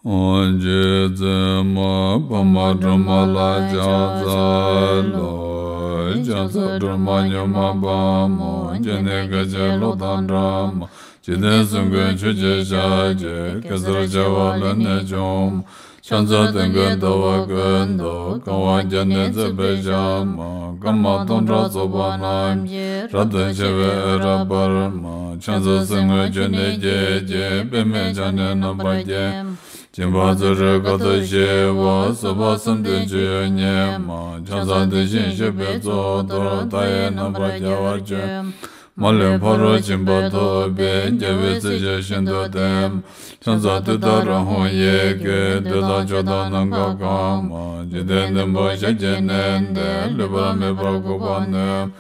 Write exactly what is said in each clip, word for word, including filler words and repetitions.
རྗེ་བཙུན་མོ་ཕག་མོ་སྒྲོལ་མ་ལ་ཕྱག་འཚལ་ལོ། ཕྱག་འཚལ་སྒྲོལ་མ་མྱུར་མ་དཔའ་མོ། སྤྱན་ནི་སྐད་ཅིག་གློག་དང་འདྲ་མོ། འཇིག་རྟེན་གསུམ་མགོན་ཆུ་སྐྱེས་ཞལ་གྱི། གེ་སར་བྱེ་བ་ལས་ནི་བྱུང་མོ། ཕྱག་འཚལ་སྟོན་ཀའི་ཟླ་བ་ཀུན་ཏུ། གང་བ་བརྒྱ་ནི་བརྩེགས་པའི་ཞལ་མ། སྐར་མ་སྟོང་ཕྲག་ཚོགས་པ་རྣམས་ཀྱིས། རབ་ཏུ་ཕྱེ་བའི་འོད་རབ་འབར་མ། ཕྱག་འཚལ་གསེར་དངུལ་ཆུ་ནས་སྐྱེས་ཀྱི། པདྨས་ཕྱག་ནི་རྣམ་པར་བརྒྱན་མ། སྦྱིན་པ་བརྩོན་འགྲུས་དཀའ་ཐུབ་ཞི་བ། བཟོད་པ་བསམ་གཏན་སྤྱོད་ཡུལ་ཉིད་མ། ཕྱག་འཚལ་དེ་བཞིན་གཤེགས་པའི་གཙུག་ཏོར། མཐའ་ཡས་རྣམ་པར་རྒྱལ་བར་སྤྱོད་མ། མ་ལུས་ཕ་རོལ་ཕྱིན་པ་ཐོབ་པའི། རྒྱལ་བའི་སྲས་ཆེན་ཤིན་ཏུ་བརྟན་མ། ཕྱག་འཚལ་ཏུཏྟཱ་ར་ཧཱུྃ་ཡི་གེ། བདུད་དང་ཕྱོགས་དང་ནམ་མཁའ་གང་མ། འཇིག་རྟེན་བདུན་པོ་ཞབས་ཀྱིས་མནན་ཏེ། ལུས་པ་མེད་པར་འགུགས་པར་ནུས།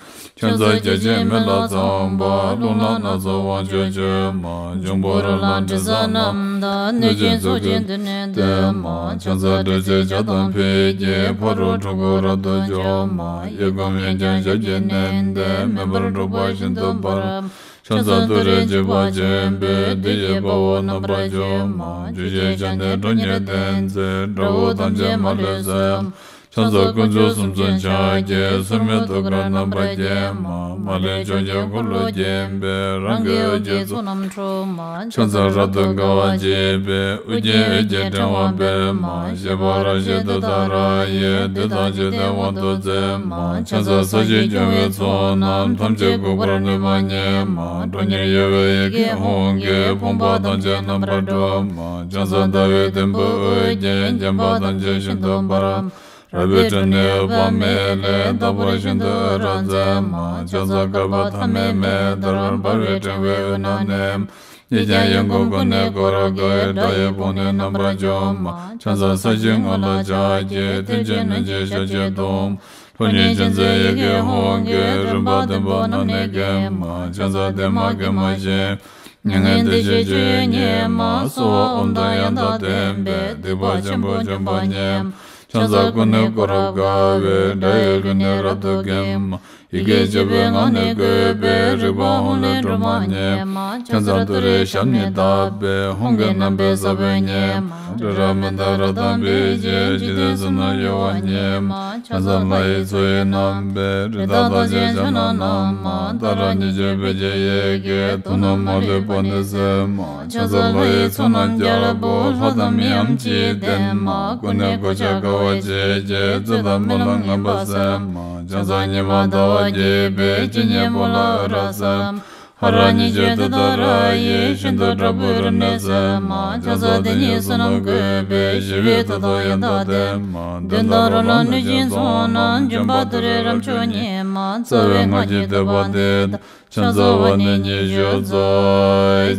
ཕྱག་འཚལ་བརྒྱ་བྱིན་མེ་ལྷ་ཚངས་པ། རླུང་ལྷ་སྣ་ཚོགས་དབང་ཕྱུག་མཆོད་མ། འབྱུང་པོ་རོ་ལངས་དྲི་ཟ་རྣམས་དང་། གནོད་སྦྱིན་ཚོགས་ཀྱིས་མདུན་ནས་བསྟོད་མ། ཕྱག་འཚལ་དྲི་ཟའི་ཇ་དང་ཕུད་ཀྱིས། ཕ་རོལ་འཁྲུལ་འཁོར་རབ་ཏུ་སྐྱོབ་མ། གཡས་བསྐུམ་གཡོན་བརྐྱང་ཞབས་ཀྱིས་མནན་ཏེ། མེ་འབར་འཁྲུག་པ་ཤིན་ཏུ་འབར་མ། ཕྱག་འཚལ་ཏུ་རེ་འཇིགས་པ་ཆེན་པོས། བདུད་ཀྱི་དཔའ་བོ་རྣམ་པར་འཇོམས་མ། བཅུ་ཞལ་ཕྱག་ནི་ཁྲོ་གཉེར་ལྡན་མཛད། དགྲ་བོ་ཐམས་ཅད་མ་ལུས་གསོད་མ། ཕྱག་འཚལ་དཀོན་མཆོག་གསུམ་མཚོན་ཕྱག་རྒྱའི། སོར་མོས་ཐུགས་ཀར་རྣམ་པར་བརྒྱན་མ། མ་ལུས་ཕྱོགས་བཅུའི་འཁོར་ལོས་བརྒྱན་པའི། རང་གི་འོད་ཀྱི་ཚོགས་རྣམས་འཁྲུག་མ། ཕྱག་འཚལ་རབ་ཏུ་དགའ་བ་བརྗིད་པའི། ཨོ་རྒྱན་འོད་ཀྱི་ཕྲེང་བ་སྤེལ་མ། བཞད་པ་རབ་བཞད་ཏུཏྟཱ་ར་ཡིས། བདུད་དང་འཇིག་རྟེན་དབང་དུ་མཛད་མ། ཕྱག་འཚལ་ས་གཞི་སྐྱོང་བའི་ཚོགས་རྣམས། ཐམས་ཅད་འགུགས་པར་ནུས་པ་ཉིད་མ། ཁྲོ་གཉེར་གཡོ་བའི་ཡི་གེ་ཧཱུྃ་གིས། ཕོངས་པ་ཐམས་ཅད་རྣམ་པར་སྒྲོལ་མ། ཕྱག་འཚལ་ཟླ་བའི་དུམ་བུས་དབུ་བརྒྱན། བརྒྱན་པ་ཐམས་ཅད་ཤིན་ཏུ་འབར་མ། རལ་པའི་ཁྲོད་ནས་འོད་དཔག་མེད་ལས། རྟག་པར་ཤིན་ཏུ་འོད་རབ་མཛད་མ། ཕྱག་འཚལ་བསྐལ་པ་ཐ་མའི་མེ་ལྟར། འབར་བའི་ཕྲེང་བའི་དབུས་ན་གནས་མ། གཉིས་ཀྱང་ཡང་སྒོ་ཀུན་ནས་བསྐོར་དགའི། དགྲ་ཡི་དཔུང་ནི་རྣམ་པར་འཇོམས་མ། ཕྱག་འཚལ་ས་གཞིའི་ངོས་ལ་ཕྱག་རྒྱའི། མཐིལ་གྱིས་བསྣུན་ཅིང་ཞབས་ཀྱིས་བརྡུང་མ། ཁྲོ་གཉེར་ཅན་མཛད་ཡི་གེ་ཧཱུྃ་གིས། རིམ་པ་བདུན་པོ་རྣམས་ནི་འགེམས་མ། ཕྱག་འཚལ་བདེ་མ་དགེ་མ་ཅན། མྱ་ངན་འདས་ཞི་སྤྱོད་ཡུལ་ཉིད་མ། གསོལ་བ་ཨོཾ་དང་ཡང་དག་ལྡན་པས། སྡིག་པ་ཆེན་པོ་འཇོམས་པ་ཉིད་མ། ཕྱག་འཚལ་ཀུན་ནས་བསྐོར་རབ་དགའ་བའི། དགྲ་ཡི་ལུས་ནི་རབ་ཏུ་འགེམས་མ། ཡི་གེ་བཅུ་པའི་ངག་ནི་བཀོད་པའི། རིག་པ་ཧཱུྃ་ལས་སྒྲོལ་མ་ཉིད་མ། ཕྱག་འཚལ་ཏུ་རེའི་ཞབས་ནི་བརྡབས་པས། ཧཱུྃ་གི་རྣམ་པའི་ས་བོན་ཉིད་མ། རི་རབ་མནྡ་ར་དང་འབིགས་བྱེད། འཇིག་རྟེན་གསུམ་རྣམས་གཡོ་བ་ཉིད་མ། ཕྱག་འཚལ་ལྷ་ཡི་མཚོ་ཡི་རྣམ་པའི། རི་དྭགས་རྟགས་ཅན་ཕྱག་ན་བསྣམས་མ། ཏཱ་ར་གཉིས་བརྗོད་བོད་ཀྱི་ཡི་གེས། དུག་རྣམས་མ་ལུས་པ་ནི་སེལ་མ། ཕྱག་འཚལ་ལྷ་ཡི་ཚོགས་རྣམས་རྒྱལ་པོ། ལྷ་དང་མིའམ་ཅི་ཡིས་བསྟེན་མ། ཀུན་ནས་གོ་ཆ་དགའ་བ་བརྗིད་ཀྱིས། རྩོད་དང་སྨོན་ལམ་ངན་པ་སེལ་མ། ཕྱག་འཚལ་ཉི་མ་ཟླ་བ་རྒྱས་པའི། སྤྱན་གཉིས་པོ་ལ་འོད་རབ་གསལ་མ། ཧ་ར་གཉིས་བརྗོད་ཏུཏྟཱ་ར་ཡིས། ཤིན་ཏུ་དྲག་པོའི་རིམས་ནད་སེལ་མ། ཕྱག་འཚལ་དེ་ཉིད་བསོད་ནམས་བཀོད་པའི། ཞི་བའི་མཐུ་སྟོབས་ཡང་དག་ལྡན་མ། གདོན་དང་རོ་ལངས་གནོད་སྦྱིན་ཚོགས་རྣམས། འཇོམས་པ་ཏུ་རེ་རབ་མཆོག་ཉིད་མ། རྩ་བའི་སྔགས་ཀྱི་བསྟོད་པ་འདི་དང་། ཕྱག་འཚལ་བ་ནི་ཉི་ཤུ་རྩ་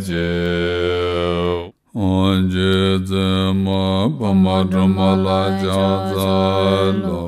གཅིག་རྗེ་བཙུན་མོ་ཕག་མོ་སྒྲོལ་མ་ལ་ཕྱག་འཚལ་ལོ།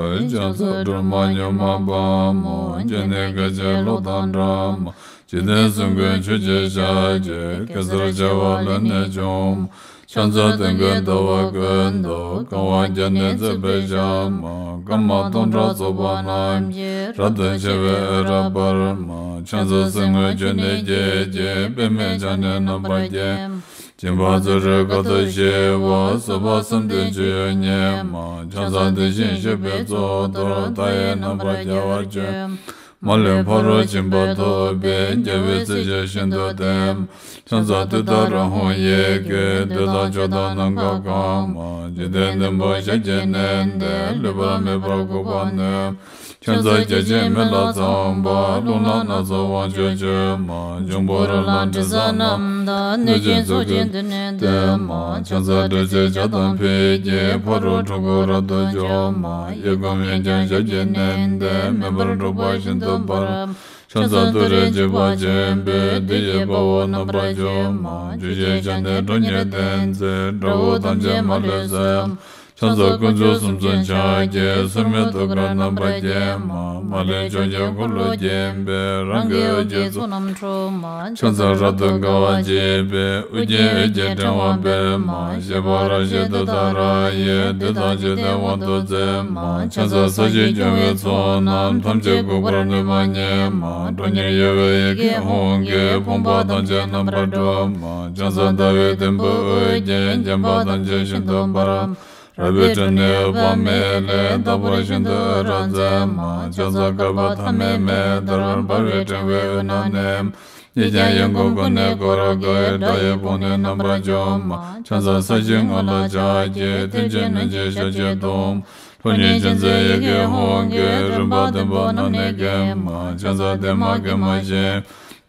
ཕྱག་འཚལ་སྒྲོལ་མ་མྱུར་མ་དཔའ་མོ། སྤྱན་ནི་སྐད་ཅིག་གློག་དང་འདྲ་མ། འཇིག་རྟེན་གསུམ་མགོན་ཆུ་སྐྱེས་ཞལ་གྱི། གེ་སར་བྱེ་བ་ལས་ནི་བྱུང་མ། ཕྱག་འཚལ་སྟོན་ཀའི་ཟླ་བ་ཀུན་ཏུ། གང་བ་བརྒྱ་ནི་བརྩེགས་པའི་ཞལ་མ། སྐར་མ་སྟོང་ཕྲག་ཚོགས་པ་རྣམས་ཀྱིས། རབ་ཏུ་ཕྱེ་བའི་འོད་རབ་འབར་མ། ཕྱག་འཚལ་གསེར་དངུལ་ཆུ་ནས་སྐྱེས་ཀྱི། པདྨས་ཕྱག་ནི་རྣམ་པར་བརྒྱན་མ། སྦྱིན་པ་བརྩོན་འགྲུས་དཀའ་ཐུབ་ཞི་བ། བཟོད་པ་བསམ་གཏན་སྤྱོད་ཡུལ་ཉིད་མ། ཕྱག་འཚལ་དེ་བཞིན་གཤེགས་པའི་གཙུག་ཏོར། མཐའ་ཡས་རྣམ་པར་རྒྱལ་བར་སྤྱོད་མ། མ་ལུས་ཕ་རོལ་ཕྱིན་པ་ཐོབ་པའི། རྒྱལ་བའི་སྲས་ཆེན་ཤིན་ཏུ་བརྟན་མ། ཕྱག་འཚལ་ཏུཏྟཱ་ར་ཧཱུྃ་ཡི་གེས། བདུད་དང་ཕྱོགས་དང་ནམ་མཁའ་གང་མ། འཇིག་རྟེན་བདུན་པོ་ཞབས་ཀྱིས་མནན་ཏེ། ལུས་པ་མེད་པར་འགུགས་པར་ནུས། ཕྱག་འཚལ་བརྒྱ་བྱིན་མེ་ལྷ་ཚངས་པ། རླུང་ལྷ་སྣ་ཚོགས་དབང་ཕྱུག་མཆོད་མ། འབྱུང་པོ་རོ་ལངས་དྲི་ཟ་རྣམས་དང་། གནོད་སྦྱིན་ཚོགས་ཀྱིས་མདུན་ནས་བསྟོད་མ། ཕྱག་འཚལ་དྲི་ཟའི་ཇ་དང་ཕུད་ཀྱིས། ཕ་རོལ་འཁྲུལ་འཁོར་རབ་ཏུ་སྐྱོབ་མ། གཡས་བསྐུམ་གཡོན་བརྐྱང་ཞབས་ཀྱིས་མནན་ཏེ། མེ་འབར་འཁྲུག་པ་ཤིན་ཏུ་འབར་མ། ཕྱག་འཚལ་ཏུ་རེ་འཇིགས་པ་ཆེན་པོས། བདུད་ཀྱི་དཔའ་བོ་རྣམ་པར་འཇོམས་མ། བཅུ་ཞལ་ཕྱག་ནི་ཁྲོ་གཉེར་ལྡན་མཛད། དགྲ་བོ་ཐམས་ཅད་མ་ལུས་གསོད་མ། ཕྱག་འཚལ་དཀོན་མཆོག་གསུམ་མཚོན་ཕྱག་རྒྱའི། སྲུང་མའི་ཐུགས་ཀར་རྣམ་པར་བརྒྱན་མ། མ་ལུས་ཕྱོགས་བཅུའི་འཁོར་ལོ་བརྒྱན་པའི། རང་གི་འོད་ཀྱི་ཚོགས་རྣམས་འཁྲུགས་མ། ཕྱག་འཚལ་རབ་ཏུ་དགའ་བ་བརྗིད་པའི། དབུ་རྒྱན་འོད་ཀྱི་ཕྲེང་བ་སྤེལ་མ། བཞད་པ་རབ་བཞད་ཏུཏྟཱ་ར་ཡིས། བདུད་དང་འཇིག་རྟེན་དབང་དུ་མཛད་མ། ཕྱག་འཚལ་ས་གཞི་སྐྱོང་བའི་ཚོགས་རྣམས། ཐམས་ཅད་འགུགས་པར་ནུས་པ་ཉིད་མ། ཁྲོ་གཉེར་གཡོ་བའི་ཡི་གེ་ཧཱུྃ་གིས། ཕོངས་པ་ཐམས་ཅད་རྣམ་པར་སྒྲོལ་མ། ཕྱག་འཚལ་ཟླ་བའི་དུམ་བུས་དབུ་རྒྱན། བརྒྱན་པ་ཐམས་ཅད་ཤིན་ཏུ་འབར་མ། རལ་པའི་ཁྲོད་ནས་འོད་དཔག་མེད་ལས། རྟག་པར་ཤིན་ཏུ་འོད་རབ་མཛད་མ། ཕྱག་འཚལ་བསྐལ་པ་ཐ་མའི་མེ་ལྟར། འབར་བའི་ཕྲེང་བའི་དབུས་ན་གནས། གཡས་བརྐྱང་གཡོན་བསྐུམ་ཀུན་ནས་བསྐོར་དགའི། དགྲ་ཡི་དཔུང་ནི་རྣམ་པར་འཇོམས་མ། ཕྱག་འཚལ་ས་གཞིའི་ངོས་ལ་ཕྱག་བགྱི། མཐིལ་གྱིས་བསྣུན་ཅིང་ཞབས་ཀྱིས་བརྡུང་། ཁྲོ་གཉེར་ཅན་མཛད་ཡི་གེ་ཧཱུྃ་གིས། རིམ་པ་བདུན་པོ་རྣམས་ནི་འགེམས་མ། ཕྱག་འཚལ་བདེ་མ་དགེ་མ་ཞི།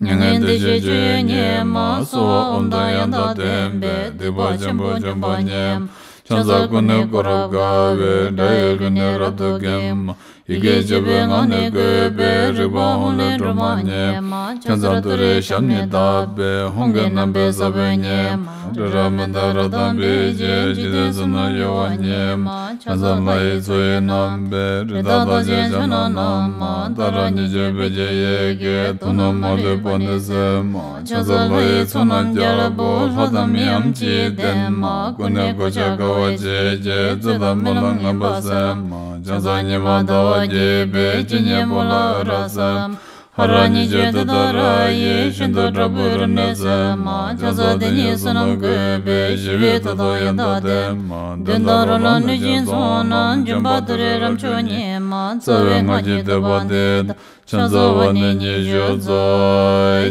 མྱ་ངན་འདས་ཞི་སྤྱོད་ཡུལ་ཉིད་མ། གསོལ་བ་ཨོཾ་དང་ཡང་དག་ལྡན་པས། སྡིག་པ་ཆེན་པོ་འཇོམས་པ་ཉིད་མ། ཕྱག་འཚལ་ཀུན་ནས་བསྐོར་རབ་དགའ་བའི། དགྲ་ཡི་རྒྱུད་ནི་རབ་ཏུ་འགེམས་མ། ཡི་གེ་བཅུ་པའི་ངག་ནི་བཀོད་པའི། རིག་པ་ཧཱུྃ་ལས་སྒྲོལ་མ་ཉིད་མ། ཕྱག་འཚལ་ཏུ་རེའི་ཞབས་ནི་བརྡབས་པས། ཧཱུྃ་གི་རྣམ་པའི་ས་བོན་ཉིད་མ། རི་རབ་མནྡ་ར་དང་འབིགས་བྱེད། འཇིག་རྟེན་གསུམ་རྣམས་གཡོ་བ་ཉིད་མ། ཕྱག་འཚལ་ལྷ་ཡི་མཚོ་ཡི་རྣམ་པའི། རི་དྭགས་རྟགས་ཅན་ཕྱག་ན་བསྣམས་མ། ཏཱ་ར་གཉིས་བརྗོད་བེར་གྱི་ཡི་གེས། དུག་རྣམས་མ་ལུས་སྤངས་ནས་སེལ་མ། ཕྱག་འཚལ་ལྷ་ཡི་ཚོགས་རྣམས་རྒྱལ་པོ། ལྷ་དང་མིའམ་ཅི་ཡིས་བསྟེན་མ། ཀུན་ནས་གོ་ཆ་དགའ་བ་བརྗིད་ཀྱིས། རྩོད་དང་རྨི་ལམ་ངན་པ་སེལ་མ། ཕྱག་འཚལ་ཉི་མ་ཟླ་བ་རྒྱས་པའི། སྤྱན་གཉིས་པོ་ལ་འོད་རབ་གསལ་མ། ཧ་ར་གཉིས་བརྗོད་ཏུཏྟཱ་ར་ཡིས། ཤིན་ཏུ་དྲག་པོའི་རིམས་ནད་སེལ་མ། ཕྱག་འཚལ་དེ་ཉིད་བསོད་ནམས་བཀོད་པའི། ཞི་བའི་མཐུ་སྟོབས་ཡང་དག་ལྡན་མ། གདོན་དང་རོ་ལངས་གནོད་སྦྱིན་ཚོགས་རྣམས། འཇོམས་པ་ཏུ་རེ་རབ་མཆོག་ཉིད་མ། རྩ་བའི་སྔགས་ཀྱི་བསྟོད་པ་འདི་དང་། ཕྱག་འཚལ་བ་ནི་ཉི་ཤུ་རྩ་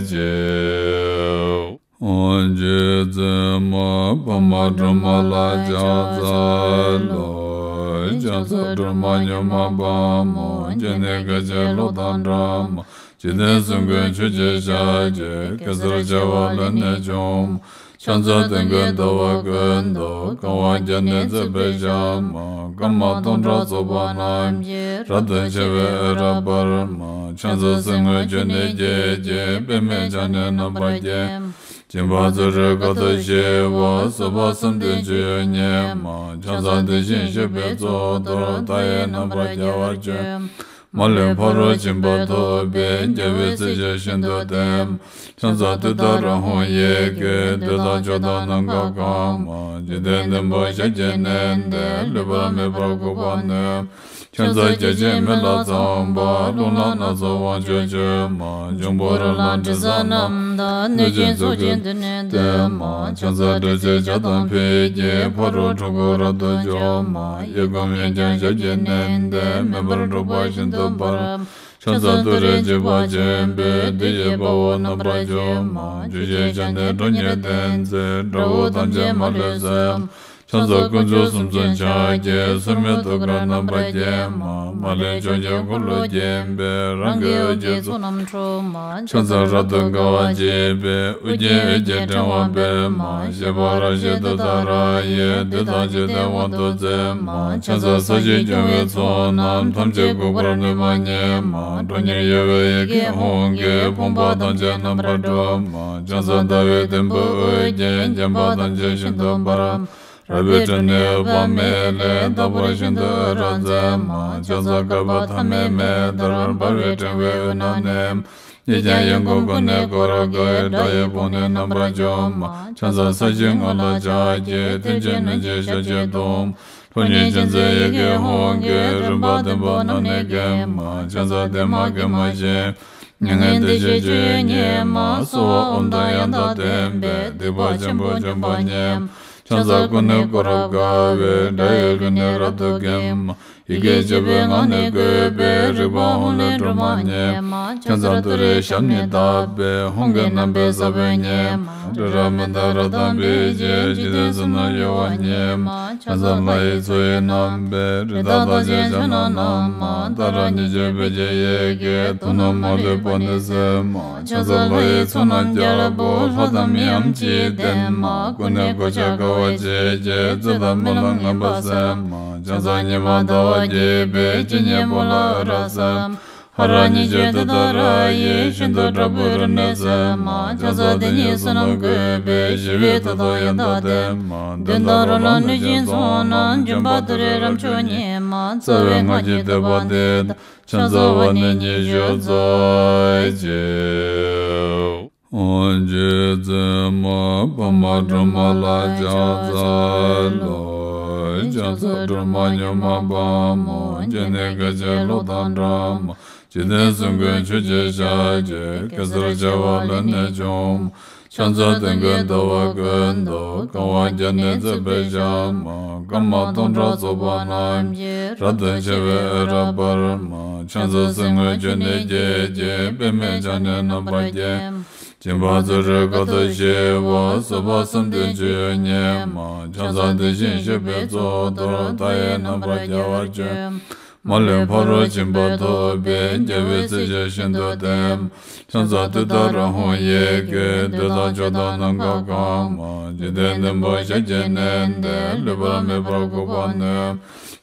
གཅིག་ཨོཾ་རྗེ་བཙུན་མ་འཕགས་མ་སྒྲོལ་མ་ལ་ཕྱག་འཚལ་ལོ། ཕྱག་འཚལ་སྒྲོལ་མ་མྱུར་མ་དཔའ་མོ། སྤྱན་ནི་སྐད་ཅིག་གློག་དང་འདྲ་མ། འཇིག་རྟེན་གསུམ་མགོན་ཆུ་སྐྱེས་ཞལ་གྱི། གེ་སར་བྱེ་བ་ལས་ནི་བྱུང་མ། ཕྱག་འཚལ་སྟོན་ཀའི་ཟླ་བ་ཀུན་ཏུ། གང་བ་བརྒྱ་ནི་བརྩེགས་པའི་ཞལ་མ། སྐར་མ་སྟོང་ཕྲག་ཚོགས་པ་རྣམས་ཀྱིས། རབ་ཏུ་ཕྱེ་བའི་འོད་རབ་འབར་མ། ཕྱག་འཚལ་སེམས་དངོས་ཆོས་ནི་སྐྱེད་ཅིང་། པདྨས་ཕྱག་ནི་རྣམ་པར་བརྒྱན། སྦྱིན་པ་སྩོལ་རེ་དཀའ་ཐུབ་ཞི་བ། བཟོད་པ་བསམ་གཏན་སྤྱོད་ཡུལ་ཉིད་མ། ཕྱག་འཚལ་དེ་བཞིན་གཤེགས་པའི་གཙུག་ཏོར། མཐའ་ཡས་རྣམ་པར་རྒྱལ་བར་སྤྱོད། མ་ལུས་ཕ་རོལ་ཕྱིན་པ་ཐོབ་པའི། རྒྱལ་བའི་སྲས་ཀྱིས་ཤིན་ཏུ་བསྟེན། ཕྱག་འཚལ་ཏུཏྟཱ་ར་ཧཱུྃ་ཡི་གེས། བདུད་དང་ཕྱོགས་དང་ནམ་མཁའ་གང་མ། འཇིག་རྟེན་བདུན་པོ་ཞབས་ཀྱིས་མནན་ཏེ། ལུས་པ་མེད་པར་འགུགས་པར་ནུས། ཕྱག་འཚལ་བརྒྱ་བྱིན་མེ་ལྷ་ཚངས་པ། རླུང་ལྷ་སྣ་ཚོགས་དབང་ཕྱུག་མཆོད་མ། འབྱུང་པོ་རོ་ལངས་དྲི་ཟ་རྣམས་དང་། གནོད་སྦྱིན་ཚོགས་ཀྱིས་མདུན་ནས་བསྟོད་མ། ཕྱག་འཚལ་དྲི་ཟའི་ཇ་དང་ཕུད་ཀྱིས། ཕ་རོལ་འཁྲུལ་འཁོར་རབ་ཏུ་འཇོམས་མ། གཡས་བསྐུམ་གཡོན་བརྐྱང་ཞབས་ཀྱིས་མནན་ཏེ། མེ་འབར་འཁྲུགས་པ་ཤིན་ཏུ་འབར། ཕྱག་འཚལ་ཏུ་རེ་འཇིགས་པ་ཆེན་པོས། བདུད་ཀྱི་དཔའ་བོ་རྣམ་པར་འཇོམས་མ། བཅུ་ཞབས་ཀྱིས་ནི་ཁྲོ་གཉེར་ལྡན་མཛད། དགྲ་བོ་ཐམས་ཅད་མ་ལུས་གསོད། ཕྱག་འཚལ་དཀོན་མཆོག་གསུམ་མཚོན་ཕྱག་རྒྱའི། སྲུང་མའི་ཐུགས་ཀར་རྣམ་པར་བརྒྱན་མ། མ་ལུས་ཕྱོགས་བཅུའི་འཁོར་ལོས་བརྒྱན་པའི། རང་གི་འོད་ཀྱི་ཚོགས་རྣམས་འཁྲུགས་མ། ཕྱག་འཚལ་རབ་ཏུ་དགའ་བ་བརྗིད་པའི། དབུ་རྒྱན་འོད་ཀྱི་ཕྲེང་བ་སྤེལ་མ། བཞད་པ་རབ་བཞད་ཏུཏྟཱ་ར་ཡིས། བདུད་དང་འཇིག་རྟེན་དབང་དུ་མཛད་མ། ཕྱག་འཚལ་ས་གཞི་སྐྱོང་བའི་ཚོགས་རྣམས། ཐམས་ཅད་འགུགས་པར་ནུས་པ་ཉིད་མ། ཁྲོ་གཉེར་གཡོ་བའི་ཡི་གེ་ཧཱུྃ་གིས། ཕོངས་པ་ཐམས་ཅད་རྣམ་པར་སྒྲོལ་མ། ཕྱག་འཚལ་ཟླ་བའི་དུམ་བུས་དབུ་རྒྱན། བརྒྱན་པ་ཐམས་ཅད་ཤིན་ཏུ་འབར་མ། རལ་པའི་ཁྲོད་ནས་འོད་དཔག་མེད་ལས། རྟག་པར་ཤིན་ཏུ་འོད་རབ་མཛད་མ། ཕྱག་འཚལ་བསྐལ་པ་ཐ་མའི་མེ་ལྟར། འབར་བའི་ཕྲེང་བའི་དབུས་ན་གནས། གཡས་བརྐྱང་གཡོན་བསྐུམ་ཀུན་ནས་བསྐོར་དགའི། དགྲ་ཡི་དཔུང་ནི་རྣམ་པར་འཇོམས་མ། ཕྱག་འཚལ་ས་གཞིའི་ངོས་ལ་ཕྱག་བགྱི། མཐིལ་གྱིས་བསྣུན་ཅིང་ཞབས་ཀྱིས་བརྡུང་། ཁྲོ་གཉེར་ཅན་མཛད་ཡི་གེ་ཧཱུྃ་གིས། རིམ་པ་བདུན་པོ་རྣམས་ནི་འགེམས་མ། ཕྱག་འཚལ་བདེ་མ་དགེ་མ་ཞི། མྱ་ངན་འདས་ཞི་སྤྱོད་ཡུལ་ཉིད་མ། གསོལ་བ་ཨོཾ་དང་ཡང་དག་ལྡན་པས། སྡིག་པ་ཆེན་པོ་འཇོམས་པ་ཉིད་མ། ཕྱག་འཚལ་ཀུན་ནས་བསྐོར་རབ་དགའ་བའི། དགྲ་ཡི་རྒྱུད་ནི་རབ་ཏུ་འགེམས་མ། ཡི་གེ་བཅུ་པའི་ངག་ནི་བཀོད་པའི། རིག་པ་ཧཱུྃ་ལས་སྒྲོལ་མ་ཉིད་མ། ཕྱག་འཚལ་ཏུ་རེའི་ཞབས་ནི་བརྡབས་པས། ཧཱུྃ་གི་རྣམ་པའི་ས་བོན་ཉིད་མ། རི་རབ་མནྡ་ར་དང་འབིགས་བྱེད། འཇིག་རྟེན་གསུམ་རྣམས་གཡོ་བ་ཉིད་མ། ཕྱག་འཚལ་ལྷ་ཡི་མཚོ་ཡི་རྣམ་པའི། རི་དྭགས་རྟགས་ཅན་ཕྱག་ན་བསྣམས་མ། ཏཱ་ར་གཉིས་བརྗོད་བེར་གྱི་ཡི་གེས། དུག་རྣམས་མ་ལུས་སྤངས་ནས་སེལ་མ། ཕྱག་འཚལ་ལྷ་ཡི་ཚོགས་རྣམས་རྒྱལ་པོ། ལྷ་དང་མིའམ་ཅི་ཡིས་བསྟེན་མ། ཀུན་ནས་གོ་ཆ་དགའ་བ་བརྗིད་ཀྱིས། རྩོད་དང་རྨི་ལམ་ངན་པ་སེལ་མ། ཕྱག་འཚལ་ཉི་མ་ཟླ་བ་རྒྱས་པའི། སྤྱན་གཉིས་པོ་ལ་འོད་རབ་གསལ་མ། ཧ་ར་ཉི་ཤུ་དེ་ལྟར་ཡིད་བཞིན་དུ་དྲག་པོའི་རིམས་ནད་སེལ་མ། ཆང་ས་དེ་ཉིད་བསོད་ནམས་བཀོད་པས་ཞི་བའི་མཐུ་དང་ཡང་དག་ལྡན་མ། གདོན་དང་རོ་ལངས་གནོད་སྦྱིན་ཚོགས་རྣམས། འཇོམས་པ་ཏུ་རེ་རབ་མཆོག་ཉིད་མ། རྩ་བའི་སྔགས་ཀྱི་བསྟོད་པ་འདི་དང་། ཕྱག་འཚལ་བ་ནི་ཉི་ཤུ་རྩ་གཅིག། ཨོ་རྗེ་བཙུན་མོ་བུ་མོ་སྒྲོལ་མ་ལ་ཕྱག་འཚལ་ལོ། ཕྱག་འཚལ་སྒྲོལ་མ་མྱུར་མ་དཔའ་མོ། སྤྱན་ནི་སྐད་ཅིག་གློག་དང་འདྲ་མ། འཇིག་རྟེན་གསུམ་མགོན་ཆུ་སྐྱེས་ཞལ་གྱི། གེ་སར་བྱེ་བ་ལས་ནི་བྱུང་མ། ཕྱག་འཚལ་སྟོན་ཀའི་ཟླ་བ་ཀུན་ཏུ། གང་བ་བརྒྱ་ནི་བརྩེགས་པའི་ཞལ་མ། སྐར་མ་སྟོང་ཕྲག་ཚོགས་པ་རྣམས་ཀྱིས། རབ་ཏུ་ཕྱེ་བའི་འོད་རབ་འབར་མ། ཕྱག་འཚལ་གསེར་དངུལ་ཆུ་ནས་སྐྱེས་ཀྱི། པདྨས་ཕྱག་ནི་རྣམ་པར་བརྒྱན་མ། སྦྱིན་པ་བརྩོན་འགྲུས་དཀའ་ཐུབ་ཞི་བ། བཟོད་པ་བསམ་གཏན་སྤྱོད་ཡུལ་ཉིད་མ། ཕྱག་འཚལ་དེ་བཞིན་གཤེགས་པའི་གཙུག་ཏོར། མཐའ་ཡས་རྣམ་པར་རྒྱལ་བར་སྤྱོད་མ། མ་ལུས་ཕ་རོལ་ཕྱིན་པ་ཐོབ་པའི། རྒྱལ་བའི་སྲས་ཆོས་བཞིན་དུ་བསྟན་མ། ཕྱག་འཚལ་ཏུཏྟཱ་ར་ཧཱུྃ་ཡི་གེས། བདུད་དང་ཕྱོགས་དང་ནམ་མཁའ་གང་མ། འཇིག་རྟེན་བདུན་པོ་ཞལ་གྱིས་མནན་ཏེ། ལུས་པ་མེད་པར་འགུགས་པ་ནི།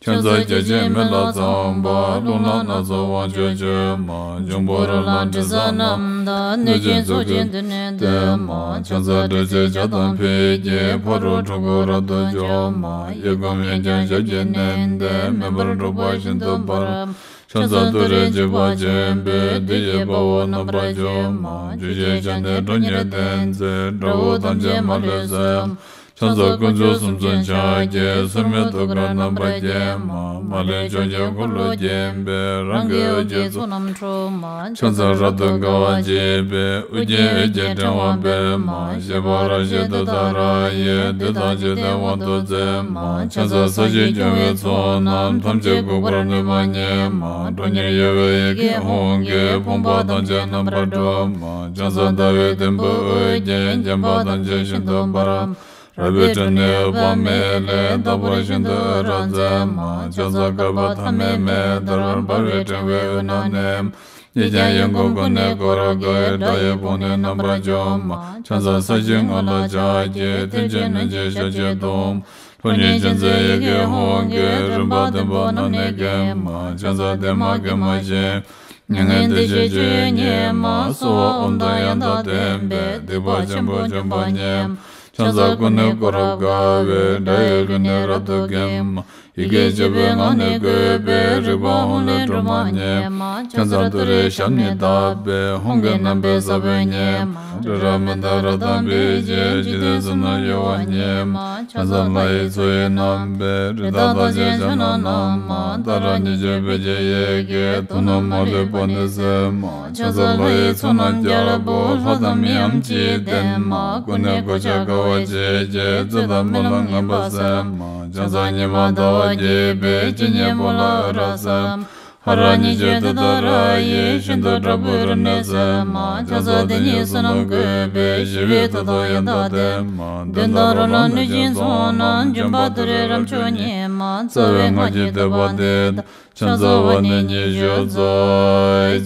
ཕྱག་འཚལ་བརྒྱ་བྱིན་མེ་ལྷ་ཚངས་པ། རླུང་ལྷ་སྣ་ཚོགས་དབང་ཕྱུག་མཆོད་མ། འབྱུང་པོ་རོ་ལངས་དྲི་ཟ་རྣམས་དང་། གནོད་སྦྱིན་ཚོགས་ཀྱིས་མདུན་ནས་བསྟོད་མ། ཕྱག་འཚལ་དྲི་ཟའི་ལྗགས་དང་ཕུད་ཀྱིས། ཕ་རོལ་འཁྲུལ་འཁོར་རབ་ཏུ་འཇོམས་མ། གཡས་བསྐུམ་གཡོན་བརྐྱང་ཞབས་ཀྱིས་མནན་ཏེ། མེ་འབར་འཁྲུག་པ་ཤིན་ཏུ་འབར་མ། ཕྱག་འཚལ་ཏུ་རེ་འཇིགས་པ་ཆེན་པོས། བདུད་ཀྱི་དཔའ་བོ་རྣམ་པར་འཇོམས་མ། བཅུ་ཞལ་ཕྱག་ནི་ཁྲོ་གཉེར་ལྡན་མཛད། དགྲ་བོ་ཐམས་ཅད་མ་ལུས་གསོད་མ། ཕྱག་འཚལ་དཀོན་མཆོག་གསུམ་མཚོན་ཕྱག་རྒྱའི། སོར་མོས་ཐུགས་ཀར་རྣམ་པར་བརྒྱན་མ། མ་ལུས་ཕྱོགས་ཀྱི་འཁོར་ལོས་བརྒྱན་པའི། རང་གི་འོད་ཀྱི་ཚོགས་རྣམས་འཁྲུག་མ། ཕྱག་འཚལ་རབ་ཏུ་དགའ་བ་བརྗིད་པའི། ཨོ་རྒྱན་འོད་ཀྱི་ཕྲེང་བ་སྤེལ་མ། བཞད་པ་རབ་བཞད་ཏུཏྟཱ་ར་ཡིས། བདུད་དང་འཇིག་རྟེན་དབང་དུ་མཛད་མ། ཕྱག་འཚལ་ས་གཞི་སྐྱོང་བའི་ཚོགས་རྣམས། ཐམས་ཅད་འགུགས་པར་ནུས་པ་ཉིད་མ། ཁྲོ་གཉེར་གཡོ་བའི་ཡི་གེ་ཧཱུྃ་གིས། ཕོངས་པ་ཐམས་ཅད་རྣམ་པར་སྒྲོལ་མ། ཕྱག་འཚལ་ཟླ་བའི་དུམ་བུས་དབུ་བརྒྱན། བརྒྱན་པ་ཐམས་ཅད་ཤིན་ཏུ་འབར་མ། རལ་པའི་ཁྲོད་ནས་འོད་དཔག་མེད་ལས། རྟག་པར་ཤིན་ཏུ་འོད་རབ་མཛད་མ། ཕྱག་འཚལ་བསྐལ་པ་ཐ་མའི་མེ་ལྟར། འབར་བའི་ཕྲེང་བའི་དབུས་ན་གནས་མ། གཉིས་ཀྱང་ཡོངས་བསྐོར་ཀུན་ནས་བསྐོར་དགའི། དགྲ་ཡི་དཔུང་ནི་རྣམ་པར་འཇོམས་མ། ཕྱག་འཚལ་ས་གཞིའི་ངོས་ལ་ཕྱག་གི། མཐིལ་གྱིས་བསྣུན་ཅིང་ཞབས་ཀྱིས་བརྡུང་། ཁྲོ་གཉེར་ཅན་མཛད་ཡི་གེ་ཧཱུྃ་གིས། རིམ་པ་བདུན་པོ་རྣམས་ནི་འགེམས་མ། ཕྱག་འཚལ་བདེ་མ་དགེ་མ་ཞི་མ། མྱ་ངན་འདས་ཞི་སྤྱོད་ཡུལ་ཉིད་མ། གསོལ་བ་ཨོཾ་དང་ཡང་དག་ལྡན་པས། སྡིག་པ་ཆེན་པོ་འཇོམས་པ་ཉིད་མ། ཕྱག་འཚལ་ཀུན་ནས་བསྐོར་རབ་དགའ་བའི། དགྲ་ཡི་ལུས་ནི་རབ་ཏུ་འགེམས་མ། ཡི་གེ་བཅུ་པའི་ངག་ནི་བཀོད་པའི། རིག་པ་ཧཱུྃ་ལས་སྒྲོལ་མ་ཉིད་མ། ཕྱག་འཚལ་ཏུ་རེའི་ཞབས་ནི་བརྡབས་པས། ཧཱུྃ་གི་རྣམ་པའི་ས་བོན་ཉིད་མ། རི་རབ་མནྡ་ར་དང་འབིགས་བྱེད། འཇིག་རྟེན་གསུམ་རྣམས་གཡོ་བ་ཉིད་མ། ཕྱག་འཚལ་ལྷ་ཡི་མཚོ་ཡི་རྣམ་པའི། རི་དྭགས་རྟགས་ཅན་ཕྱག་ན་བསྣམས་མ། ཏཱ་ར་གཉིས་བརྗོད་བོད་ཀྱི་ཡི་གེས། དུག་རྣམས་མ་ལུས་པ་ནི་སེལ་མ། ཕྱག་འཚལ་ལྷ་ཡི་ཚོགས་རྣམས་རྒྱལ་པོ། ལྷ་དང་མིའམ་ཅི་ཡིས་བསྟེན་མ། ཀུན་ནས་གོ་ཆ་དགའ་བ་བརྗིད་ཀྱིས། རྩོད་དང་རྨི་ལམ་ངན་པ་སེལ་མ། ཕྱག་འཚལ་ཉི་མ་ཟླ་བ་རྒྱས་པའི། སྤྱན་གཉིས་པོ་ལ་འོད་རབ་གསལ་མ། ཧ་ར་གཉིས་བརྗོད་ཏུཏྟཱ་ར་ཡིས། ཤིན་ཏུ་དྲག་པོའི་རིམས་ནད་སེལ་མ། ཕྱག་འཚལ་དེ་ཉིད་བསོད་ནམས་བཀོད་པས། ཞི་བའི་མཐུ་དང་ཡང་དག་ལྡན་མ། གདོན་དང་རོ་ལངས་གནོད་སྦྱིན་ཚོགས་རྣམས། འཇོམས་པ་ཏུ་རེ་རབ་མཆོག་ཉིད་མ། རྩ་བའི་སྔགས་ཀྱི་བསྟོད་པ་འདི་དང་། ཕྱག་འཚལ་བ་ནི་ཉི་ཤུ་རྩ་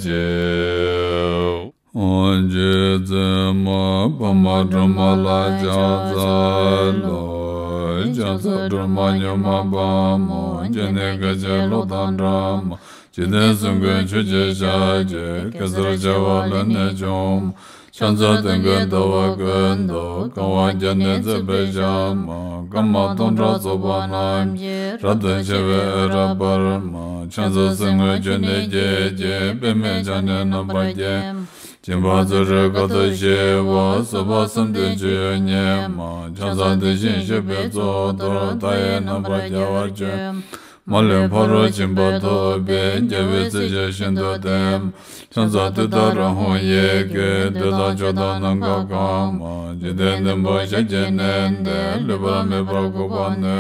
གཅིག། ཨོ་རྗེ་བཙུན་མོ་བུ་མོ་སྒྲོལ་མ་ལ་ཕྱག་འཚལ་ལོ། ཕྱག་འཚལ་སྒྲོལ་མ་མྱུར་མ་དཔའ་མོ། སྤྱན་ནི་སྐད་ཅིག་གློག་དང་འདྲ་མ། འཇིག་རྟེན་གསུམ་མགོན་ཆུ་སྐྱེས་ཞལ་གྱི། གེ་སར་བྱེ་བ་ལས་ནི་བྱུང་མ། ཕྱག་འཚལ་སྟོན་ཀའི་ཟླ་བ་ཀུན་ཏུ། གང་བ་བརྒྱ་ནི་བརྩེགས་པའི་ཞལ་མ། སྐར་མ་སྟོང་ཕྲག་ཚོགས་པ་རྣམས་ཀྱིས། རབ་ཏུ་ཕྱེ་བའི་འོད་རབ་འབར་མ། ཕྱག་འཚལ་གསེར་དངུལ་ཆུ་ནས་སྐྱེས་ཀྱི། པདྨས་ཕྱག་ནི་རྣམ་པར་བརྒྱན་མ། སྦྱིན་པ་བརྩོན་འགྲུས་དཀའ་ཐུབ་ཞི་བ། བཟོད་པ་བསམ་གཏན་སྤྱོད་ཡུལ་ཉིད་མ། ཕྱག་འཚལ་དེ་བཞིན་གཤེགས་པའི་གཙུག་ཏོར། མཐའ་ཡས་རྣམ་པར་རྒྱལ་བར་སྤྱོད་མ། མ་ལུས་ཕ་རོལ་ཕྱིན་པ་ཐོབ་པའི། རྒྱལ་བའི་སྲས་ཆོས་བཞིན་དུ་བསྟན་མ། ཕྱག་འཚལ་ཏུཏྟཱ་ར་ཧཱུྃ་ཡི་གེས། བདུད་དང་ཕྱོགས་དང་ནམ་མཁའ་གང་མ། འཇིག་རྟེན་བདུན་པོ་ཞལ་གྱིས་མནན་ཏེ། ལུས་པ་མེད་པར་འགུགས་པ་ནི།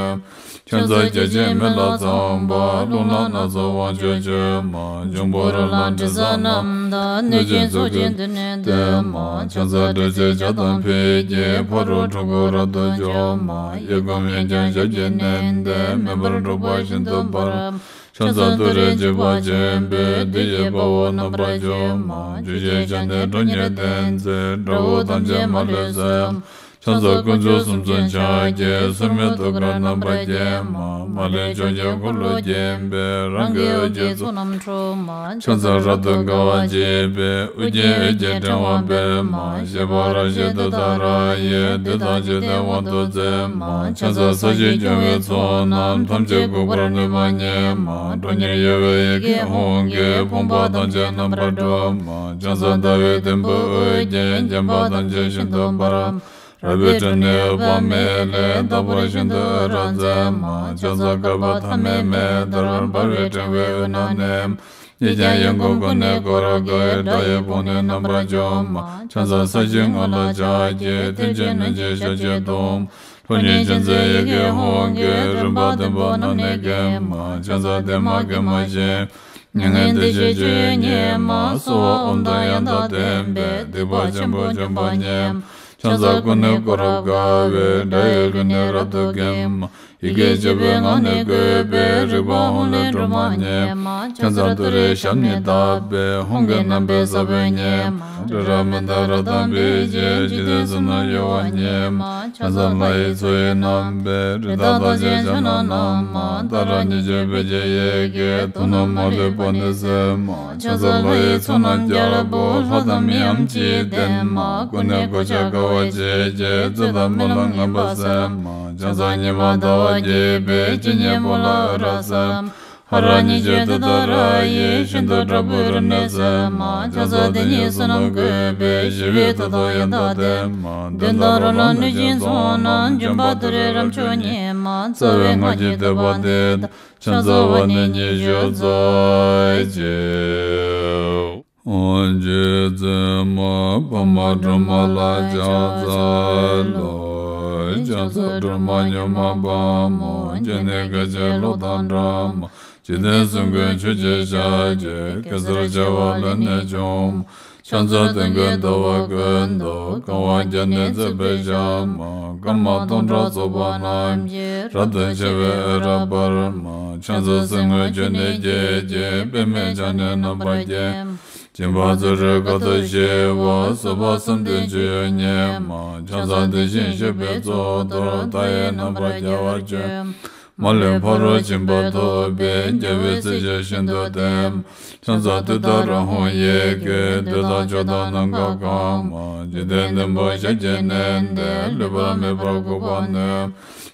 ཕྱག་འཚལ་བརྒྱ་བྱིན་མེ་ལྷ་ཚངས་པ། རླུང་ལྷ་སྣ་ཚོགས་དབང་ཕྱུག་མཆོད་མ། འབྱུང་པོ་རོ་ལངས་དྲི་ཟ་རྣམས་དང་། གནོད་སྦྱིན་ཚོགས་ཀྱིས་མདུན་ནས་བསྟོད་མ། ཕྱག་འཚལ་དྲི་ཟའི་ལྗགས་དང་ཕུད་ཀྱིས། ཕ་རོལ་འཁྲུལ་འཁོར་རབ་ཏུ་འཇོམས་མ། གཡས་བསྐུམ་གཡོན་བརྐྱང་ཞབས་ཀྱིས་མནན་ཏེ། མེ་འབར་འཁྲུག་པ་ཤིན་ཏུ་འབར་མ། ཕྱག་འཚལ་ཏུ་རེ་འཇིགས་པ་ཆེན་པོས། བདུད་ཀྱི་དཔའ་བོ་རྣམ་པར་འཇོམས་མ། བཅུ་ཞལ་ཕྱག་ནི་ཁྲོ་གཉེར་ལྡན་མཛད། དགྲ་བོ་ཐམས་ཅད་མ་ལུས་གསོད་མ། ཕྱག་འཚལ་དཀོན་མཆོག་གསུམ་མཚོན་ཕྱག་རྒྱའི། སྲུང་མའི་ཐུགས་ཀར་རྣམ་པར་བརྒྱན་མ། མ་ལུས་ཕྱོགས་བཅུའི་འཁོར་ལོས་བརྒྱན་པའི། རང་གི་འོད་ཀྱི་ཚོགས་རྣམས་འཁྲུགས་མ། ཕྱག་འཚལ་རབ་ཏུ་དགའ་བ་བརྗིད་པའི། ཨོ་རྒྱན་འོད་ཀྱི་ཕྲེང་བ་སྤེལ་མ། བཞད་པ་རབ་བཞད་ཏུཏྟཱ་ར་ཡིས། བདུད་དང་འཇིག་རྟེན་དབང་དུ་མཛད་མ། ཕྱག་འཚལ་ས་གཞི་སྐྱོང་བའི་ཚོགས་རྣམས། ཐམས་ཅད་འགུགས་པར་ནུས་པ་ཉིད་མ། ཁྲོ་གཉེར་གཡོ་བའི་ཡི་གེ་ཧཱུྃ་གིས། ཕོངས་པ་ཐམས་ཅད་རྣམ་པར་སྒྲོལ་མ། ཕྱག་འཚལ་ཟླ་བའི་དུམ་བུས་དབུ་བརྒྱན། བརྒྱན་པ་ཐམས་ཅད་ཤིན་ཏུ་འབར། རལ་པའི་ཁྲོད་ནས་འོད་དཔག་མེད་ལས། རྟག་པར་ཤིན་ཏུ་འོད་རབ་མཛད་མ། ཕྱག་འཚལ་བསྐལ་པ་ཐ་མའི་མེ་ལྟར། འབར་བའི་ཕྲེང་བའི་དབུས་ན་གནས། ཡིད་ཀྱང་ཡིད་འགུགས་ཀུན་ནས་བསྐོར་དགའ་བའི། དགྲ་ཡི་དཔུང་ནི་རྣམ་པར་འཇོམས་མ། ཕྱག་འཚལ་ས་གཞིའི་ངོས་ལ་ཕྱག་བགྱི། མཐིལ་གྱིས་བསྣུན་ཅིང་ཞབས་ཀྱིས་བརྡུང་། ཁྲོ་གཉེར་ཅན་མཛད་ཡི་གེ་ཧཱུྃ་གིས། རིམ་པ་བདུན་པོ་རྣམས་ནི་འགེམས་མ། ཕྱག་འཚལ་བདེ་མ་དགེ་མ་ཞི། མྱ་ངན་འདས་ཞི་སྤྱོད་ཡུལ་ཉིད་མ། གསོལ་བ་ཨོཾ་དང་ཡང་དག་ལྡན་པས། སྡིག་པ་ཆེན་པོ་འཇོམས་པ་ཉིད་མ། ཕྱག་འཚལ་ཀུན་ནས་བསྐོར་རབ་དགའ་བའི། དགྲ་ཡི་རྒོལ་ནི་རབ་ཏུ་འགེམས་མ། ཡི་གེ་བཅུ་པའི་ངག་ནི་བཀོད་པའི། རིག་པ་ཧཱུྃ་ལས་སྒྲོལ་མ་ཉིད་མ། ཕྱག་འཚལ་ཏུ་རེའི་ཞབས་ནི་བརྡབས་པས། ཧཱུྃ་གི་རྣམ་པའི་ས་བོན་ཉིད་མ། ཏྲི་ར་མི་ཏ་རཀྟ་པི་ཙི། འཇིག་རྟེན་གསུམ་ན་གཡོ་བ་ཉིད་མ། ཕྱག་འཚལ་ལྷ་ཡི་མཚོ་ཡི་རྣམ་པའི། རི་དྭགས་རྟགས་ཅན་ཕྱག་ན་བསྣམས་མ། ཏཱ་ར་གཉིས་བརྗོད་བོད་ཀྱི་ཡི་གེས། དུག་རྣམས་མ་ལུས་པ་ནི་སེལ་མ། ཕྱག་འཚལ་ལྷ་ཡི་ཚོགས་རྣམས་རྒྱལ་པོ། ལྷ་དང་མིའམ་ཅི་ཡིས་བསྟེན་མ། ཀུན་ནས་གོ་ཆ་དགའ་བ་བརྗིད་ཀྱིས། རྩོད་དང་རྨི་ལམ་ངན་པ་སེལ་མ། ཕྱག་འཚལ་ཉི་མ་ཟླ་བ་རྒྱས་པའི། སྤྱན་གཉིས་པོ་ལ་འོད་རབ་གསལ་མ། ཧ་ར་གཉིས་བརྗོད་ཏུཏྟཱ་ར་ཡིས། ཤིན་ཏུ་དྲག་པོའི་རིམས་ནད་སེལ་མ། ཕྱག་འཚལ་དེ་ཉིད་བསོད་ནམས་བཀོད་པའི། ཞི་བའི་མཐུ་སྟོབས་ཡང་དག་ལྡན་མ། གདོན་དང་རོ་ལངས་གནོད་སྦྱིན་ཚོགས་རྣམས། འཇོམས་པ་ཏུ་རེ་རབ་མཆོག་ཉིད་མ། རྩ་བའི་སྔགས་ཀྱི་བསྟོད་པ་འདི་དང་། ཕྱག་འཚལ་བ་ནི་ཉི་ཤུ་རྩ་གཅིག་འོ། རྗེ་བཙུན་མ་འཕགས་མ་སྒྲོལ་མ་ལ་ཕྱག་འཚལ་ལོ། ཕྱག་འཚལ་སྒྲོལ་མ་མྱུར་མ་དཔའ་མོ། སྤྱན་ནི་སྐད་ཅིག་གློག་དང་འདྲ་མ། འཇིག་རྟེན་གསུམ་མགོན་ཆུ་སྐྱེས་ཞལ་གྱི། གེ་སར་བྱེ་བ་ལས་ནི་བྱུང་མ། ཕྱག་འཚལ་སྟོན་ཀའི་ཟླ་བ་ཀུན་ཏུ། གང་བ་བརྒྱ་ནི་བརྩེགས་པའི་ཞལ་མ། སྐར་མ་སྟོང་ཕྲག་ཚོགས་པ་རྣམས་ཀྱིས། རབ་ཏུ་ཕྱེ་བའི་འོད་རབ་འབར་མ། ཕྱག་འཚལ་གསེར་དངུལ་ཆུ་ནས་སྐྱེས་ཀྱི། པདྨས་ཕྱག་ནི་རྣམ་པར་བརྒྱན་མ། སྦྱིན་པ་བརྩོན་འགྲུས་དཀའ་ཐུབ་ཞི་བ། བཟོད་པ་གསུམ་ལྡན་སྤྱོད་ཡུལ་ཉིད་མ། ཕྱག་འཚལ་དེ་བཞིན་གཤེགས་པའི་གཙུག་ཏོར། མཐའ་ཡས་རྣམ་པར་རྒྱལ་བར་སྤྱོད་མ། མ་ལུས་ཕ་རོལ་ཕྱིན་པ་ཐོབ་པའི། རྒྱལ་བའི་ཚིག་བཅད་ཤིན་ཏུ་བསྟན་མ། ཕྱག་འཚལ་ཏུཏྟཱ་ར་ཧཱུྃ་ཡི་གེས། བདུད་དང་ཕྱོགས་དང་ནམ་མཁའ་གང་མ། འཇིག་རྟེན་བདུན་པོ་ཞབས་ཀྱིས་མནན་ཏེ། ལུས་པ་མེད་པར་འགུགས་པར་ནུས།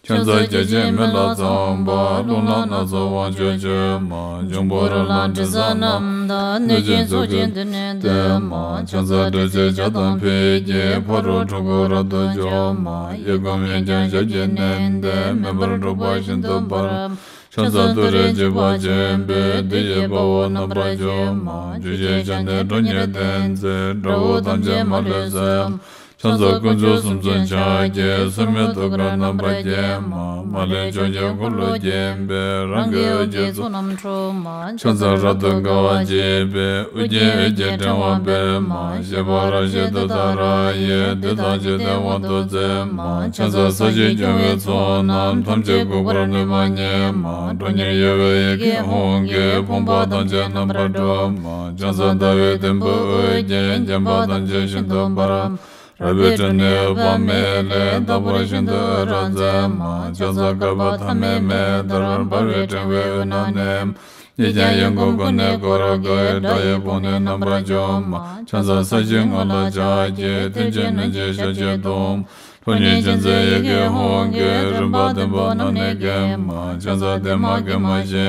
ཕྱག་འཚལ་བརྒྱ་བྱིན་མེ་ལྷ་ཚངས་པ། རླུང་ལྷ་སྣ་ཚོགས་དབང་ཕྱུག་མཆོད་མ། འབྱུང་པོ་རོ་ལངས་དྲི་ཟ་རྣམས་དང་། གནོད་སྦྱིན་ཚོགས་ཀྱིས་མདུན་ནས་བསྟོད་མ། ཕྱག་འཚལ་དྲི་ཟའི་ཇ་དང་འབིགས་བྱེད། ཕ་རོལ་འཁྲུལ་འཁོར་རབ་ཏུ་འཇོམས་མ། གཡས་བསྐུམ་གཡོན་བརྐྱང་ཞབས་ཀྱིས་མནན་ཏེ། མེ་འབར་འཁྲུག་པ་ཤིན་ཏུ་འབར་མ། ཕྱག་འཚལ་ཏུ་རེ་འཇིགས་པ་ཆེན་པོས། བདུད་ཀྱི་དཔའ་བོ་རྣམ་པར་འཇོམས་མ། བཅུ་གཅིག་ཞལ་ནི་ཁྲོ་གཉེར་ལྡན་མཛད། དགྲ་བོ་ཐམས་ཅད་མ་ལུས་གསོད་མ། ཕྱག་འཚལ་དཀོན་མཆོག་གསུམ་མཚོན་ཕྱག་རྒྱའི། སྲུང་མའི་ཐུགས་ཀར་རྣམ་པར་བརྒྱན་མ། མ་ལུས་ཕྱོགས་བཅུའི་འཁོར་ལོས་བརྒྱན་པའི། རང་གི་འོད་ཀྱི་ཚོགས་རྣམས་འཁྲུགས་མ། ཕྱག་འཚལ་རབ་ཏུ་དགའ་བ་བརྗིད་པའི། ཨོ་རྒྱན་འོད་ཀྱི་ཕྲེང་བ་སྤེལ་མ། བཞད་པ་རབ་བཞད་ཏུཏྟཱ་ར་ཡིས། བདུད་དང་འཇིག་རྟེན་དབང་དུ་མཛད་མ། ཕྱག་འཚལ་ས་གཞི་སྐྱོང་བའི་ཚོགས་རྣམས། ཐམས་ཅད་འགུགས་པར་ནུས་པ་ཉིད་མ། ཁྲོ་གཉེར་གཡོ་བའི་ཡི་གེ་ཧཱུྃ་གིས། ཕོངས་པ་ཐམས་ཅད་རྣམ་པར་སྒྲོལ་མ། ཕྱག་འཚལ་ཟླ་བའི་དུམ་བུས་དབུ་རྒྱན། བརྒྱན་པ་ཐམས་ཅད་ཤིན་ཏུ་འབར་མ། རལ་པའི་ཁྲོད་ནས་འོད་དཔག་མེད་ལས། རྟག་པར་ཤིན་ཏུ་འོད་རབ་མཛད་མ། ཕྱག་འཚལ་བསྐལ་པ་ཐ་མའི་མེ་ལྟར། འབར་བའི་ཕྲེང་བའི་དབུས་ན་གནས་མ། ཡིད་ཀྱང་ཡིད་འགུགས་ཀུན་ནས་བསྐོར་དགའ་བའི། དགྲ་ཡི་དཔུང་ནི་རྣམ་པར་འཇོམས་མ། ཕྱག་འཚལ་ས་གཞིའི་ངོས་ལ་ཕྱག་བགྱི། མཐིལ་གྱིས་བསྣུན་ཅིང་ཞབས་ཀྱིས་བརྡུང་མ། ཁྲོ་གཉེར་ཅན་མཛད་ཡི་གེ་ཧཱུྃ་གིས། རིམ་པ་བདུན་པོ་རྣམས་ནི་འགེམས་མ། ཕྱག་འཚལ་བདེ་མ་དགེ་མ་ཞི་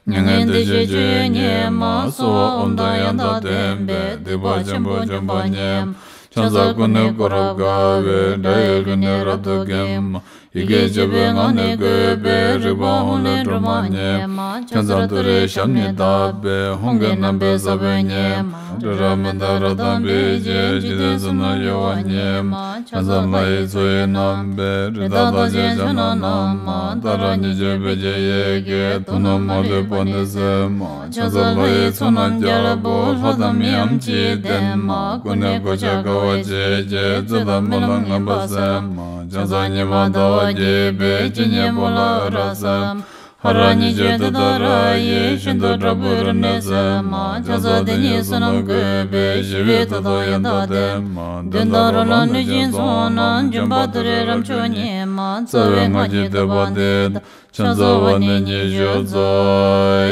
མྱ་ངན་འདས་ཞི་སྤྱོད་ཡུལ་ཉིད་མ། གསོལ་བ་ཨོཾ་དང་ཡང་དག་ལྡན་པས། སྡིག་པ་ཆེན་པོ་འཇོམས་པ་ཉིད་མ། ཕྱག་འཚལ་ཀུན་ནས་བསྐོར་རབ་དགའ་བའི། དགྲ་ཡི་རྒོལ་ནི་རབ་ཏུ་འགེམས་མ། ཡི་གེ་བཅུ་པའི་ངག་ནི་བཀོད་པའི། རིག་པ་ཧཱུྃ་ལས་སྒྲོལ་མ་ཉིད་མ། ཕྱག་འཚལ་ཏུ་རེའི་ཞབས་ནི་བརྡབས་པས། ཧཱུྃ་གི་རྣམ་པའི་ས་བོན་ཉིད་མ། ཏྲི་ར་མི་ཏ་རཀྟ་པི་ཙི། འཇིག་རྟེན་གསུམ་ན་གཡོ་བ་ཉིད་མ། ཕྱག་འཚལ་ལྷ་ཡི་མཚོ་ཡི་རྣམ་པའི། རི་དྭགས་རྟགས་ཅན་ཕྱག་ན་བསྣམས་མ། ཏཱ་ར་གཉིས་བརྗོད་བོད་ཀྱི་ཡི་གེས། དུག་རྣམས་མ་ལུས་པ་ནི་སེལ་མ། ཕྱག་འཚལ་ལྷ་ཡི་ཚོགས་རྣམས་རྒྱལ་པོ། ལྷ་དང་མིའམ་ཅི་ཡིས་བསྟེན་མ། ཀུན་ནས་གོ་ཆ་དགའ་བ་བརྗིད་ཀྱིས། རྩོད་དང་རྨི་ལམ་ངན་པ་སེལ་མ། ཕྱག་འཚལ་ཉི་མ་ཟླ་བ་རྒྱས་པའི། སྤྱན་གཉིས་པོ་ལ་འོད་རབ་གསལ་མ། ཧ་ར་ཉིད་ཀྱི་དེ་ལྟར་ར་ཡི་ཤིན་ཏུ་དྲག་པོའི་རིམས་ནད་སེལ་མ། ཆང་ས་དེ་ཉིད་བསོད་ནམས་བཀོད་པའི་ཞི་བའི་མཐུ་དང་ཡང་དག་ལྡན་མ། གདོན་དང་རོ་ལངས་གནོད་སྦྱིན་ཚོགས་རྣམས། འབྱུང་པོ་དུད་འགྲོའི་རབ་མཆོག་ཉིད་མ། རྩ་བའི་སྔགས་ཀྱི་བཟླས་པ་འདི་དང་། ཕྱག་འཚལ་བ་ནི་ཉི་ཤུ་རྩ་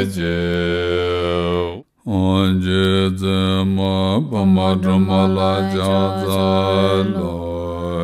གཅིག་རྗེ་བཙུན་མ་འཕགས་མ་སྒྲོལ་མ་ལ་ཕྱག་འཚལ་ལོ།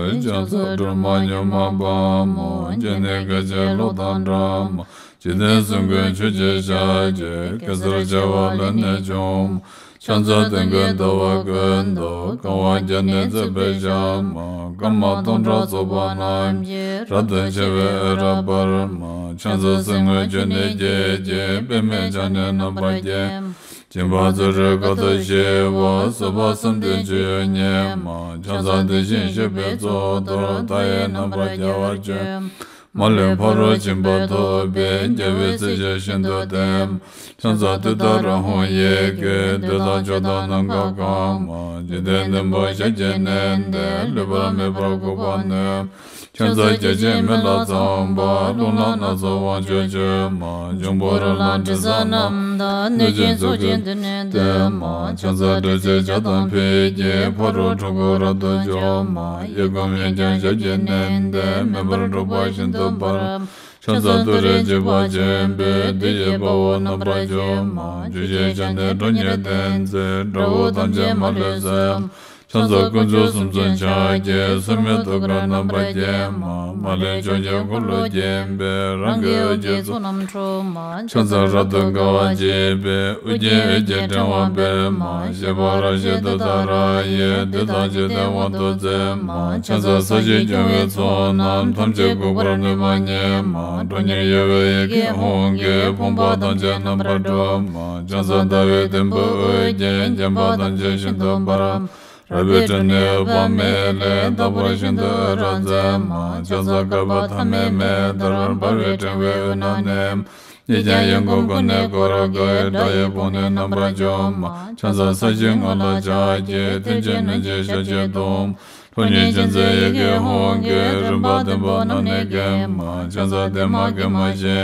ཕྱག་འཚལ་སྒྲོལ་མ་མྱུར་མ་དཔའ་མོ། སྤྱན་ནི་སྐད་ཅིག་གློག་དང་འདྲ་མ། འཇིག་རྟེན་གསུམ་མགོན་ཆུ་སྐྱེས་ཞལ་གྱི། གེ་སར་བྱེ་བ་ལས་ནི་བྱུང་མ། ཕྱག་འཚལ་སྟོན་ཀའི་ཟླ་བ་ཀུན་ཏུ། གང་བ་བརྒྱ་ནི་བརྩེགས་པའི་ཞལ་མ། སྐར་མ་སྟོང་ཕྲག་ཚོགས་པ་རྣམས་ཀྱིས། རབ་ཏུ་ཕྱེ་བའི་འོད་རབ་འབར་མ། ཕྱག་འཚལ་གསེར་དངུལ་ཆུ་ནས་སྐྱེས་ཀྱི། པདྨས་ཕྱག་ནི་རྣམ་པར་བརྒྱན་མ། སྦྱིན་པ་བརྩོན་འགྲུས་དཀའ་ཐུབ་ཞི་བ། བཟོད་པ་བསམ་གཏན་སྤྱོད་ཡུལ་ཉིད་མ། ཕྱག་འཚལ་དེ་བཞིན་གཤེགས་པའི་གཙུག་ཏོར། མཐའ་ཡས་རྣམ་པར་རྒྱལ་བར་སྤྱོད་མ། མ་ལུས་ཕ་རོལ་ཕྱིན་པ་ཐོབ་པའི། རྒྱལ་བའི་སྲས་ཆེན་ཤིན་ཏུ་བརྟན་མ། ཕྱག་འཚལ་ཏུཏྟཱ་ར་ཧཱུྃ་ཡི་གེ། བདུད་དང་ཕྱོགས་དང་ནམ་མཁའ་གང་མ། འཇིག་རྟེན་བདུན་པོ་ཞལ་གྱིས་མནན་ཏེ། ལུས་པ་མེད་པར་འགུགས་པར་ནུས་མ། ཕྱག་འཚལ་བརྒྱ་བྱིན་མེ་ལྷ་ཚངས་པ། རླུང་ལྷ་སྣ་ཚོགས་དབང་ཕྱུག་མཆོད་མ། འབྱུང་པོ་རོ་ལངས་དྲི་ཟ་རྣམས་དང་། གནོད་སྦྱིན་ཚོགས་ཀྱིས་མདུན་ནས་བསྟོད་མ། ཕྱག་འཚལ་སྒྲོལ་བྱེད་ཇ་དང་ཕུད་ཀྱིས། ཕ་རོལ་འཁྲུལ་འཁོར་རབ་ཏུ་འཇོམས་མ། གཡས་བསྐུམ་གཡོན་བརྐྱང་ཞབས་ཀྱིས་མནན་ཏེ། མེ་འབར་འཁྲུག་པ་ཤིན་ཏུ་འབར་མ། ཕྱག་འཚལ་ཏུ་རེ་འཇིགས་པ་ཆེན་པོས། བདུད་ཀྱི་དཔའ་བོ་རྣམ་པར་འཇོམས་མ། བཅུ་ཞེས་བྱ་ནི་ཁྲོ་གཉེར་ལྡན་མཛད། དགྲ་བོ་ཐམས་ཅད་མ་ལུས་གསོད་མ། ཕྱག་འཚལ་དཀོན་མཆོག་གསུམ་མཚོན་ཕྱག་རྒྱའི། སོར་མོས་ཐུགས་ཀར་རྣམ་པར་བརྒྱན་མ། མ་ལུས་ཕྱོགས་བཅུའི་འཁོར་ལོ་བརྒྱན་པའི། རང་གི་འོད་ཀྱི་ཚོགས་རྣམས་འཁྲུག་མ། ཕྱག་འཚལ་རབ་ཏུ་དགའ་བ་བརྗིད་པའི། ཨོ་རྒྱན་འོད་ཀྱི་ཕྲེང་བ་སྤེལ་མ། བཞད་པ་རབ་བཞད་ཏུཏྟཱ་ར་ཡིས། བདུད་དང་འཇིག་རྟེན་དབང་དུ་མཛད་མ། ཕྱག་འཚལ་ས་གཞི་སྐྱོང་བའི་ཚོགས་རྣམས། ཐམས་ཅད་འགུགས་པར་ནུས་པ་ཉིད་མ། ཁྲོ་གཉེར་གཡོ་བའི་ཡི་གེ་ཧཱུྃ་གིས། ཕོངས་པ་ཐམས་ཅད་རྣམ་པར་སྒྲོལ་མ། ཕྱག་འཚལ་ཟླ་བའི་དུམ་བུས་དབུ་རྒྱན། བརྒྱན་པ་ཐམས་ཅད་ཤིན་ཏུ་འབར་མ། རལ་པའི་ཁྲོད་ནས་འོད་དཔག་མེད་ལས། རྟག་པར་ཤིན་ཏུ་འོད་རབ་མཛད་མ། ཕྱག་འཚལ་བསྐལ་པ་ཐ་མའི་མེ་ལྟར། འབར་བའི་ཕྲེང་བའི་དབུས་ན་གནས་མ། གཉིས་ཀྱང་ཡང་སྒོ་ཀུན་ནས་བསྐོར་དགའི། དགྲ་ཡི་དཔུང་ནི་རྣམ་པར་འཇོམས་མ། ཕྱག་འཚལ་ས་གཞིའི་ངོས་ལ་ཕྱག་གི། མཐིལ་གྱིས་བསྣུན་ཅིང་ཞབས་ཀྱིས་བརྡུང་། ཁྲོ་གཉེར་ཅན་མཛད་ཡི་གེ་ཧཱུྃ་གིས། རིམ་པ་བདུན་པོ་རྣམས་ནི་འགེམས་མ། ཕྱག་འཚལ་བདེ་མ་དགེ་མ་ཞི་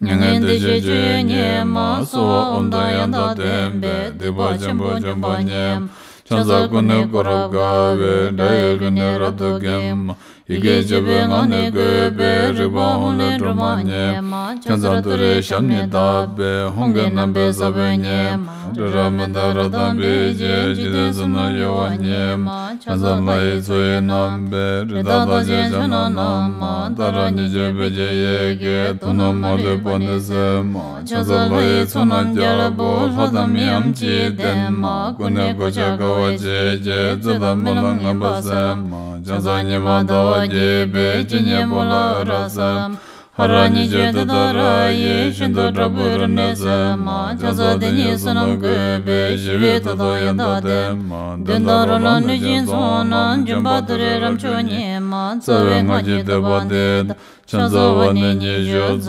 མྱ་ངན་འདས་ཞི་སྤྱོད་ཡུལ་ཉིད་མ། གསོལ་བ་ཨོཾ་དང་ཡང་དག་ལྡན་པས། སྡིག་པ་ཆེན་པོ་འཇོམས་པ་ཉིད་མ། ཕྱག་འཚལ་ཀུན་ནས་བསྐོར་རབ་དགའ་བའི། དགྲ་ཡི་ལུས་ནི་རབ་ཏུ་འགེམས་མ། ཡི་གེ་བཅུ་པའི་ངག་ནི་བཀོད་པའི། རིག་པ་ཧཱུྃ་ལས་སྒྲོལ་མ་ཉིད་མ། ཕྱག་འཚལ་ཏུ་རེའི་ཞབས་ནི་བརྡབས་པས། ཧཱུྃ་གི་རྣམ་པའི་ས་བོན་ཉིད་མ། རི་རབ་མནྡ་ར་དང་འབིགས་བྱེད། འཇིག་རྟེན་གསུམ་རྣམས་གཡོ་བ་ཉིད་མ། ཕྱག་འཚལ་ལྷ་ཡི་མཚོ་ཡི་རྣམ་པའི། རི་དྭགས་ལྷ་ཆེན་ཕྱག་ན་བསྣམས་མ། ཏཱ་ར་གཉིས་བརྗོད་བོད་ཀྱི་ཡི་གེས། དུག་རྣམས་མ་ལུས་པ་ནི་སེལ་མ། ཕྱག་འཚལ་ལྷ་ཡི་ཚོགས་རྣམས་རྒྱལ་པོ། ལྷ་དང་མིའམ་ཅི་ཡིས་བསྟེན་མ། ཀུན་ནས་གོ་ཆ་དགའ་བ་བརྗིད་ཀྱིས། རྩོད་དང་རྨི་ལམ་ངན་པ་སེལ་མ། ཕྱག་འཚལ་ཉི་མ་ཟླ་བ་རྒྱས་པའི། སྤྱན་གཉིས་པོ་ལ་འོད་རབ་གསལ་མ། ཧ་ར་གཉིས་བརྗོད་ཏུཏྟཱ་ར་ཡིས། ཤིན་ཏུ་དྲག་པོའི་རིམས་ནད་སེལ་མ། ཕྱག་འཚལ་དེ་ཉིད་བསོད་ནམས་བཀོད་པའི། ཞི་བའི་མཐུ་དང་ཡང་དག་ལྡན་མ། གདོན་དང་རོ་ལངས་གནོད་སྦྱིན་ཚོགས་རྣམས། འབྱུང་པོ་དུད་འགྲོའི་རབ་མཆོག་ཉིད་མ། རྩ་བའི་སྔགས་ཀྱི་བཟླས་པ་འདི་དང་། ཕྱག་འཚལ་བ་ནི་ཉི་ཤུ་རྩ་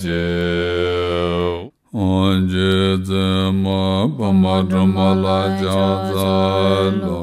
གཅིག་རྗེ་བཙུན་མ་འཕགས་མ་སྒྲོལ་མ་ལ་ཕྱག་འཚལ་ལོ།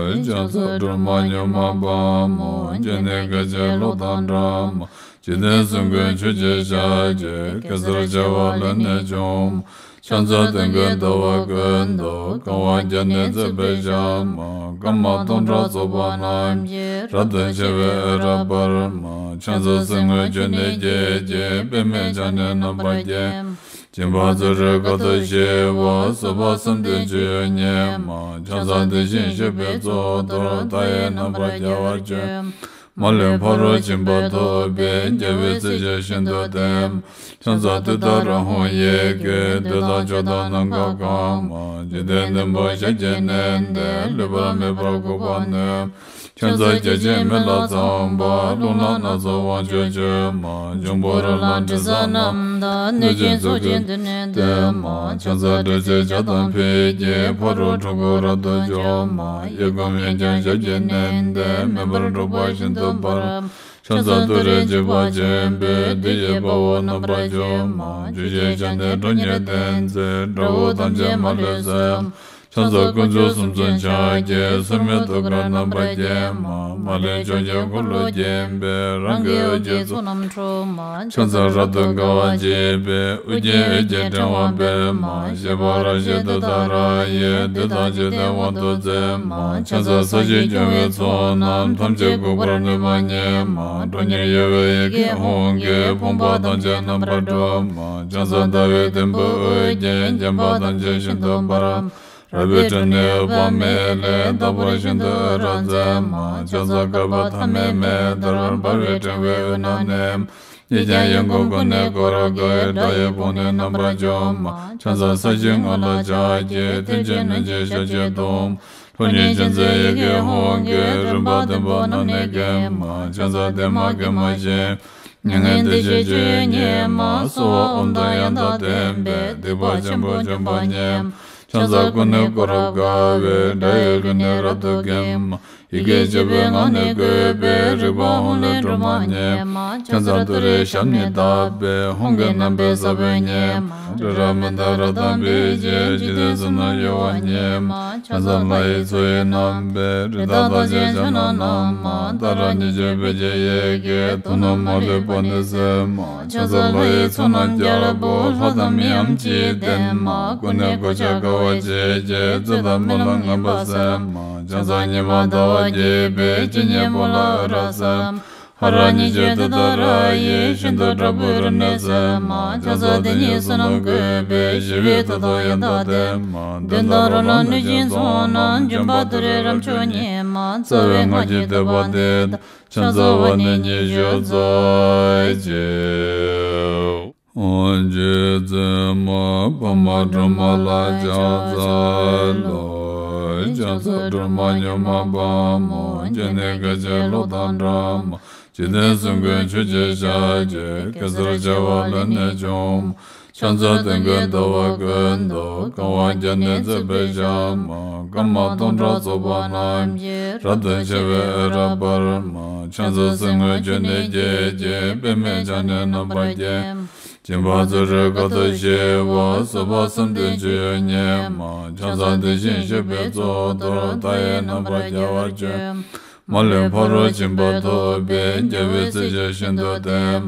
ཕྱག་འཚལ་སྒྲོལ་མ་མྱུར་མ་དཔའ་མོ། སྤྱན་ནི་སྐད་ཅིག་གློག་དང་འདྲ་མ། འཇིག་རྟེན་གསུམ་མགོན་ཆུ་སྐྱེས་ཞལ་གྱི། གེ་སར་བྱེ་བ་ལས་ནི་བྱུང་མ། ཕྱག་འཚལ་སྟོན་ཀའི་ཟླ་བ་ཀུན་ཏུ། གང་བ་བརྒྱ་ནི་བརྩེགས་པའི་ཞལ་མ། སྐར་མ་སྟོང་ཕྲག་ཚོགས་པ་རྣམས་ཀྱིས། རབ་ཏུ་ཕྱེ་བའི་འོད་རབ་འབར་མ། ཕྱག་འཚལ་གསེར་དངུལ་ཆུ་ནས་སྐྱེས་ཀྱི། པདྨས་ཕྱག་ནི་རྣམ་པར་བརྒྱན་མ། སྦྱིན་པ་བརྩོན་འགྲུས་དཀའ་ཐུབ་ཞི་བ། བཟོད་པ་བསམ་གཏན་སྤྱོད་ཡུལ་ཉིད་མ། ཕྱག་འཚལ་དེ་བཞིན་གཤེགས་པའི་གཙུག་ཏོར། མཐའ་ཡས་རྣམ་པར་རྒྱལ་བར་སྤྱོད་མ། མ་ལུས་ཕ་རོལ་ཕྱིན་པ་ཐོབ་པའི། རྒྱལ་བའི་སྲས་ཆེན་ཤིན་ཏུ་བརྟན་མ། ཕྱག་འཚལ་ཏུཏྟཱ་ར་ཧཱུྃ་ཡི་གེ། བདུད་དང་ཕྱོགས་དང་ནམ་མཁའ་གང་མ། འཇིག་རྟེན་བདུན་པོ་ཞལ་གྱིས་མནན་ཏེ། ལུས་པ་མེད་པར་འགུགས་པར་ནུས་མ། ཕྱག་འཚལ་བརྒྱ་བྱིན་མེ་ལྷ་ཚངས་པ། རླུང་ལྷ་སྣ་ཚོགས་དབང་ཕྱུག་མཆོད་མ། འབྱུང་པོ་རོ་ལངས་དྲི་ཟ་རྣམས་དང་། གནོད་སྦྱིན་ཚོགས་ཀྱིས་མདུན་ནས་བསྟོད་མ། ཕྱག་འཚལ་སྒྲོལ་བྱེད་ཇ་དང་ཕུད་ཀྱིས། ཕ་རོལ་འཁྲུལ་འཁོར་རབ་ཏུ་འཇོམས་མ། གཡས་བསྐུམ་གཡོན་བརྐྱང་ཞབས་ཀྱིས་མནན་ཏེ། མེ་འབར་འཁྲུག་པ་ཤིན་ཏུ་འབར་མ། ཕྱག་འཚལ་ཏུ་རེ་འཇིགས་པ་ཆེན་པོས། བདུད་ཀྱི་དཔའ་བོ་རྣམ་པར་འཇོམས་མ། བཅུ་ཞེས་བྱ་ནི་ཁྲོ་གཉེར་ལྡན་མཛད། དགྲ་བོ་ཐམས་ཅད་མ་ལུས་གསོད་མ། ཕྱག་འཚལ་དཀོན་མཆོག་གསུམ་མཚོན་ཕྱག་རྒྱའི། སྲུང་མའི་ཐུགས་ཀར་རྣམ་པར་བརྒྱན་མ། མ་ལུས་ཕྱོགས་བཅུའི་འཁོར་ལོ་བརྒྱན་པའི། རང་གི་འོད་ཀྱི་ཚོགས་རྣམས་འཁྲུགས་མ། ཕྱག་འཚལ་རབ་ཏུ་དགའ་བ་བརྗིད་པའི། དབུ་རྒྱན་འོད་ཀྱི་ཕྲེང་བ་སྤེལ་མ། བཞད་པ་རབ་བཞད་ཏུཏྟཱ་ར་ཡིས། བདུད་དང་འཇིག་རྟེན་དབང་དུ་མཛད་མ། ཕྱག་འཚལ་ས་གཞི་སྐྱོང་བའི་ཚོགས་རྣམས། ཐམས་ཅད་འགུགས་པར་ནུས་པ་ཉིད་མ། ཁྲོ་གཉེར་གཡོ་བའི་ཡི་གེ་ཧཱུྃ་གིས། ཕོངས་པ་ཐམས་ཅད་རྣམ་པར་སྒྲོལ་མ། ཕྱག་འཚལ་ཟླ་བའི་དུམ་བུས་དབུ་རྒྱན། བརྒྱན་པ་ཐམས་ཅད་ཤིན་ཏུ་འབར་མ། རལ་པའི་ཁྲོད་ནས་འོད་དཔག་མེད་ལས། རྟག་པར་ཤིན་ཏུ་འོད་རབ་མཛད་མ། ཕྱག་འཚལ་བསྐལ་པ་ཐ་མའི་མེ་ལྟར། འབར་བའི་ཕྲེང་བའི་དབུས་ན་གནས། གཡས་བརྐྱང་གཡོན་བསྐུམ་ཀུན་ནས་བསྐོར་དགའི། དགྲ་ཡི་དཔུང་ནི་རྣམ་པར་འཇོམས་མ། ཕྱག་འཚལ་ས་གཞིའི་ངོས་ལ་ཕྱག་བགྱི། མཐིལ་གྱིས་བསྣུན་ཅིང་ཞབས་ཀྱིས་བརྡུང་། ཁྲོ་གཉེར་ཅན་མཛད་ཡི་གེ་ཧཱུྃ་གིས། རིམ་པ་བདུན་པོ་རྣམས་ནི་འགེམས་མ། ཕྱག་འཚལ་བདེ་མ་དགེ་མ་ཞིང་། མྱ་ངན་འདས་ཞི་སྤྱོད་ཡུལ་ཉིད་མ། གསོལ་བ་ཨོཾ་དང་ཡང་དག་ལྡན་པས། སྡིག་པ་ཆེན་པོ་འཇོམས་པ་ཉིད་མ། ཕྱག་འཚལ་ཀུན་ནས་བསྐོར་རབ་དགའ་བའི། དགྲ་ཡི་རྒོལ་ནི་རབ་ཏུ་འགེམས་མ། ཡི་གེ་བཅུ་པའི་ངག་ནི་བཀོད་པའི། རིག་པ་ཧཱུྃ་ལས་སྒྲོལ་མ་ཉིད་མ། ཕྱག་འཚལ་ཏུ་རེའི་ཞབས་ནི་བརྡབས་པས། ཧཱུྃ་གི་རྣམ་པའི་ས་བོན་ཉིད་མ། ཏྲི་ར་མི་ཏ་རཀྟ་པི་ཙི། འཇིག་རྟེན་གསུམ་རྣམས་གཡོ་བ་ཉིད་མ། ཕྱག་འཚལ་ལྷ་ཡི་མཚོ་ཡི་རྣམ་པའི། རི་དྭགས་རྟགས་ཅན་ཕྱག་ན་བསྣམས་མ། ཏཱ་ར་གཉིས་བརྗོད་བོད་ཀྱི་ཡི་གེས། དུག་རྣམས་མ་ལུས་པ་ནི་སེལ་མ། ཕྱག་འཚལ་ལྷ་ཡི་ཚོགས་རྣམས་རྒྱལ་པོ། ལྷ་དང་མིའམ་ཅི་ཡིས་བསྟེན་མ། ཀུན་ནས་གོ་ཆ་དགའ་བ་བརྗིད་ཀྱིས། བཙོན་དང་རྨི་ལམ་ངན་པ་སེལ་མ། ཕྱག་འཚལ་ཉི་མ་ཟླ་བ་རྒྱས་པའི། སྤྱན་གཉིས་པོ་ལ་འོད་རབ་གསལ་མ། ཧ་ར་གཉིས་བརྗོད་ཏུཏྟཱ་ར་ཡིས། ཤིན་ཏུ་དྲག་པོའི་རབ་གནས་སེལ་མ། ཕྱག་འཚལ་དེ་ཉིད་བསོད་ནམས་བཀོད་པའི། ཞི་བའི་མཐུ་སྟོབས་ཡང་དག་ལྡན་མ། གདོན་དང་རོ་ལངས་གནོད་སྦྱིན་ཚོགས་རྣམས། འཇོམས་པ་ཏུ་རེའི་རབ་མཆོག་ཉིད་མ། རྩ་བའི་སྔགས་ཀྱི་བསྟོད་པ་འདི་དང་། ཕྱག་འཚལ་བ་ནི་ཉི་ཤུ་རྩ་གཅིག་རྗེ་བཙུན་མ་པདྨ་སྒྲོལ་མ་ལ་ཕྱག་འཚལ་ལོ། ཕྱག་འཚལ་སྒྲོལ་མ་མྱུར་མ་དཔའ་མོ། སྤྱན་ནི་སྐད་ཅིག་གློག་དང་འདྲ་མ། འཇིག་རྟེན་གསུམ་མགོན་ཆུ་སྐྱེས་ཞལ་གྱི། གེ་སར་བྱེ་བ་ལས་ནི་བྱུང་མ། ཕྱག་འཚལ་སྟོན་ཀའི་ཟླ་བ་ཀུན་ཏུ། གང་བ་བརྒྱ་ནི་བརྩེགས་པའི་ཞལ་མ། སྐར་མ་སྟོང་ཕྲག་ཚོགས་པ་རྣམས་ཀྱིས། རབ་ཏུ་ཕྱེ་བའི་འོད་རབ་འབར་མ། ཕྱག་འཚལ་སེམས་དངོས་བརྗོད་ནི་བརྒྱད་ཀྱིས། པདྨའི་ཕྱག་ནི་རྣམ་པར་བརྒྱན། སྦྱིན་པ་ཚུ་རོལ་དཀའ་ཐུབ་ཞི་བ། བཟོད་པ་བསམ་གཏན་སྤྱོད་ཡུལ་ཉིད་མ། ཕྱག་འཚལ་དེ་བཞིན་གཤེགས་པའི་གཙུག་ཏོར། མཐའ་ཡས་རྣམ་པར་རྒྱལ་བར་སྤྱོད། མ་ལུས་ཕ་རོལ་ཕྱིན་པ་ཐོབ་པའི། རྒྱལ་བའི་སྲས་ཀྱིས་ཤིན་ཏུ་བསྟེན།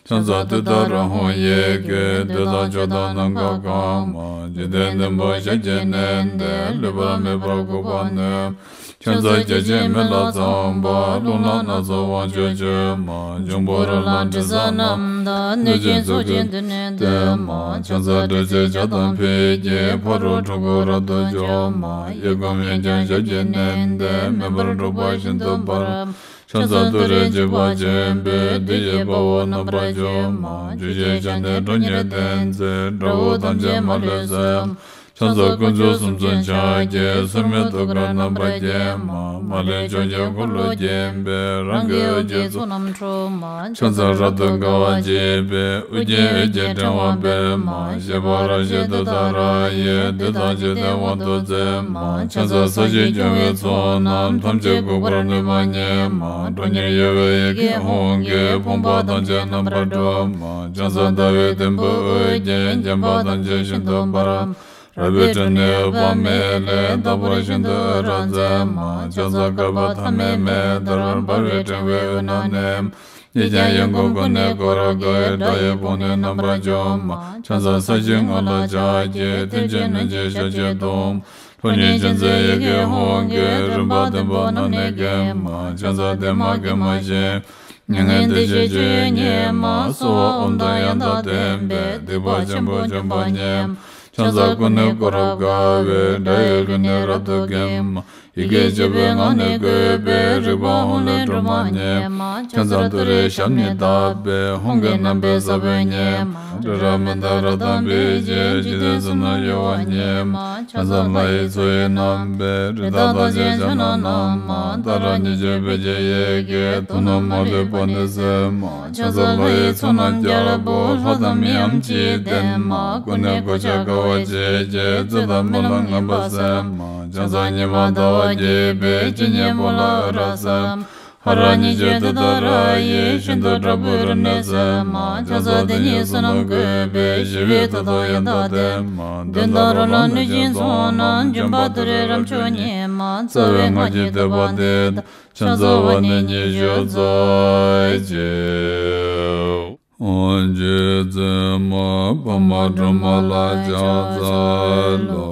ཕྱག་འཚལ་ཏུཏྟཱ་ར་ཧཱུྃ་ཡི་གེས། བདུད་དང་ཆོས་དང་ནམ་མཁའ་གང་མ། འཇིག་རྟེན་བདུན་པོ་ཞབས་ཀྱིས་མནན་ཏེ། ལུས་པ་མེད་པར་འགུགས་པར་ནུས། ཕྱག་འཚལ་བརྒྱ་བྱིན་མེ་ལྷ་ཚངས་པ། རླུང་ལྷ་སྣ་ཚོགས་དབང་ཕྱུག་མཆོད་མ། འབྱུང་པོ་རོ་ལངས་དྲི་ཟ་རྣམས་དང་། གནོད་སྦྱིན་ཚོགས་ཀྱིས་མདུན་ནས་བསྟོད་མ། ཕྱག་འཚལ་དྲི་ཟའི་ཇ་དང་ཕུད་ཀྱིས། ཕ་རོལ་འཁྲུལ་འཁོར་རབ་ཏུ་འཇོམས་མ། གཡས་བསྐུམ་གཡོན་བརྐྱང་ཞབས་ཀྱིས་མནན་ཏེ། མེ་འབར་འཁྲུགས་པ་ཤིན་ཏུ་འབར། ཕྱག་འཚལ་ཏུ་རེ་འཇིགས་པ་ཆེན་པོས། བདུད་ཀྱི་དཔའ་བོ་རྣམ་པར་འཇོམས་མ། བཅུ་ཞེས་བྱ་ནི་ཁྲོ་གཉེར་ལྡན་མཛད། དགྲ་བོ་ཐམས་ཅད་མ་ལུས་གསོད། ཕྱག་འཚལ་དཀོན་མཆོག་གསུམ་མཚོན་ཕྱག་རྒྱའི། སྲུང་མའི་ཐུགས་ཀར་རྣམ་པར་བརྒྱན་མ། མ་ལུས་ཕྱོགས་བཅུའི་འཁོར་ལོ་བརྒྱན་པའི། རང་གི་འོད་ཀྱི་ཚོགས་རྣམས་འཁྲུགས་མ། ཕྱག་འཚལ་རབ་ཏུ་དགའ་བ་བརྗིད་པའི། དབུ་རྒྱན་འོད་ཀྱི་ཕྲེང་བ་སྤེལ་མ། བཞད་པ་རབ་བཞད་ཏུཏྟཱ་ར་ཡིས། བདུད་དང་འཇིག་རྟེན་དབང་དུ་མཛད་མ། ཕྱག་འཚལ་ས་གཞི་སྐྱོང་བའི་ཚོགས་རྣམས། ཐམས་ཅད་འགུགས་པར་ནུས་པ་ཉིད་མ། ཁྲོ་གཉེར་གཡོ་བའི་ཡི་གེ་ཧཱུྃ་གིས། ཕོངས་པ་ཐམས་ཅད་རྣམ་པར་སྒྲོལ་མ། ཕྱག་འཚལ་ཟླ་བའི་དུམ་བུས་དབུ་རྒྱན། བརྒྱན་པ་ཐམས་ཅད་ཤིན་ཏུ་འབར་མ། རལ་པའི་ཁྲོད་ནས་འོད་དཔག་མེད་ལས། རྟག་པར་ཤིན་ཏུ་འོད་རབ་མཛད་མ། ཕྱག་འཚལ་བསྐལ་པ་ཐ་མའི་མེ་ལྟར། འབར་བའི་ཕྲེང་བའི་དབུས་ན་གནས། གཡས་བརྐྱང་གཡོན་བསྐུམ་ཀུན་ནས་བསྐོར་དགའི། དགྲ་ཡི་དཔུང་ནི་རྣམ་པར་འཇོམས་མ། ཕྱག་འཚལ་ས་གཞིའི་ངོས་ལ་ཕྱག་བགྱི། མཐིལ་གྱིས་བསྣུན་ཅིང་ཞབས་ཀྱིས་བརྡུང་། ཁྲོ་གཉེར་ཅན་མཛད་ཡི་གེ་ཧཱུྃ་གིས། རིམ་པ་བདུན་པོ་རྣམས་ནི་འགེམས་མ། ཕྱག་འཚལ་བདེ་མ་དགེ་མ་ཞིང་། མྱ་ངན་འདས་ཞི་སྤྱོད་ཡུལ་ཉིད་མ། གསོལ་བ་ཨོཾ་དང་ཡང་དག་ལྡན་པས། སྡིག་པ་ཆེན་པོ་འཇོམས་པ་ཉིད་མ། ཕྱག་འཚལ་ཀུན་ནས་བསྐོར་རབ་དགའ་བའི། དགྲ་ཡི་རྒོལ་ནི་རབ་ཏུ་འགེམས་མ། ཡི་གེ་བཅུ་པའི་ངག་ནི་བཀོད་པའི། རིག་པ་ཧཱུྃ་ལས་སྒྲོལ་མ་ཉིད་མ། ཕྱག་འཚལ་ཏུ་རེའི་ཞབས་ནི་བརྡབས་པས། ཧཱུྃ་གི་རྣམ་པའི་ས་བོན་ཉིད་མ། ཏྲི་ར་མི་ཏ་རཀྟ་པི་ཙི། འཇིག་རྟེན་གསུམ་རྣམས་གཡོ་བ་ཉིད་མ། ཕྱག་འཚལ་ལྷ་ཡི་མཚོ་ཡི་རྣམ་པའི། རི་དྭགས་རྟགས་ཅན་ཕྱག་ན་བསྣམས་མ། ཏཱ་ར་གཉིས་བརྗོད་བོད་ཀྱི་ཡི་གེས། དུག་རྣམས་མ་ལུས་པ་ནི་སེལ་མ། ཕྱག་འཚལ་ལྷ་ཡི་ཚོགས་རྣམས་རྒྱལ་པོ། ལྷ་དང་མིའམ་ཅི་ཡིས་བསྟེན་མ། ཀུན་ནས་གོ་ཆ་དགའ་བ་བརྗིད་ཀྱིས། བཙོན་དང་རྨི་ལམ་ངན་པ་སེལ་མ། ཕྱག་འཚལ་ཉི་མ་ཟླ་བ་རྒྱས་པའི། སྤྱན་གཉིས་པོ་ལ་འོད་རབ་གསལ་མ། ཧ་ར་ཉིད་ཀྱི་དུས་ལྟར་ཡིད་བཞིན་དུ་དྲག་པོའི་རིམས་ནད་སེལ་མ། ཆང་ས་དེ་ཉིད་བསོད་ནམས་བཀོད་པས་ཞི་བའི་མཐུ་དང་ཡང་དག་ལྡན་མ། གདོན་དང་རོ་ལངས་གནོད་སྦྱིན་ཚོགས་རྣམས། འཇོམས་པ་ཏུ་རེ་རབ་མཆོག་ཉིད་མ། རྩ་བའི་སྔགས་ཀྱི་བསྟོད་པ་འདི་དང་། ཕྱག་འཚལ་བ་ནི་ཉི་ཤུ་རྩ་གཅིག། རྗེ་བཙུན་མ་འཕགས་མ་སྒྲོལ་མ་ལ་ཕྱག་འཚལ་ལོ།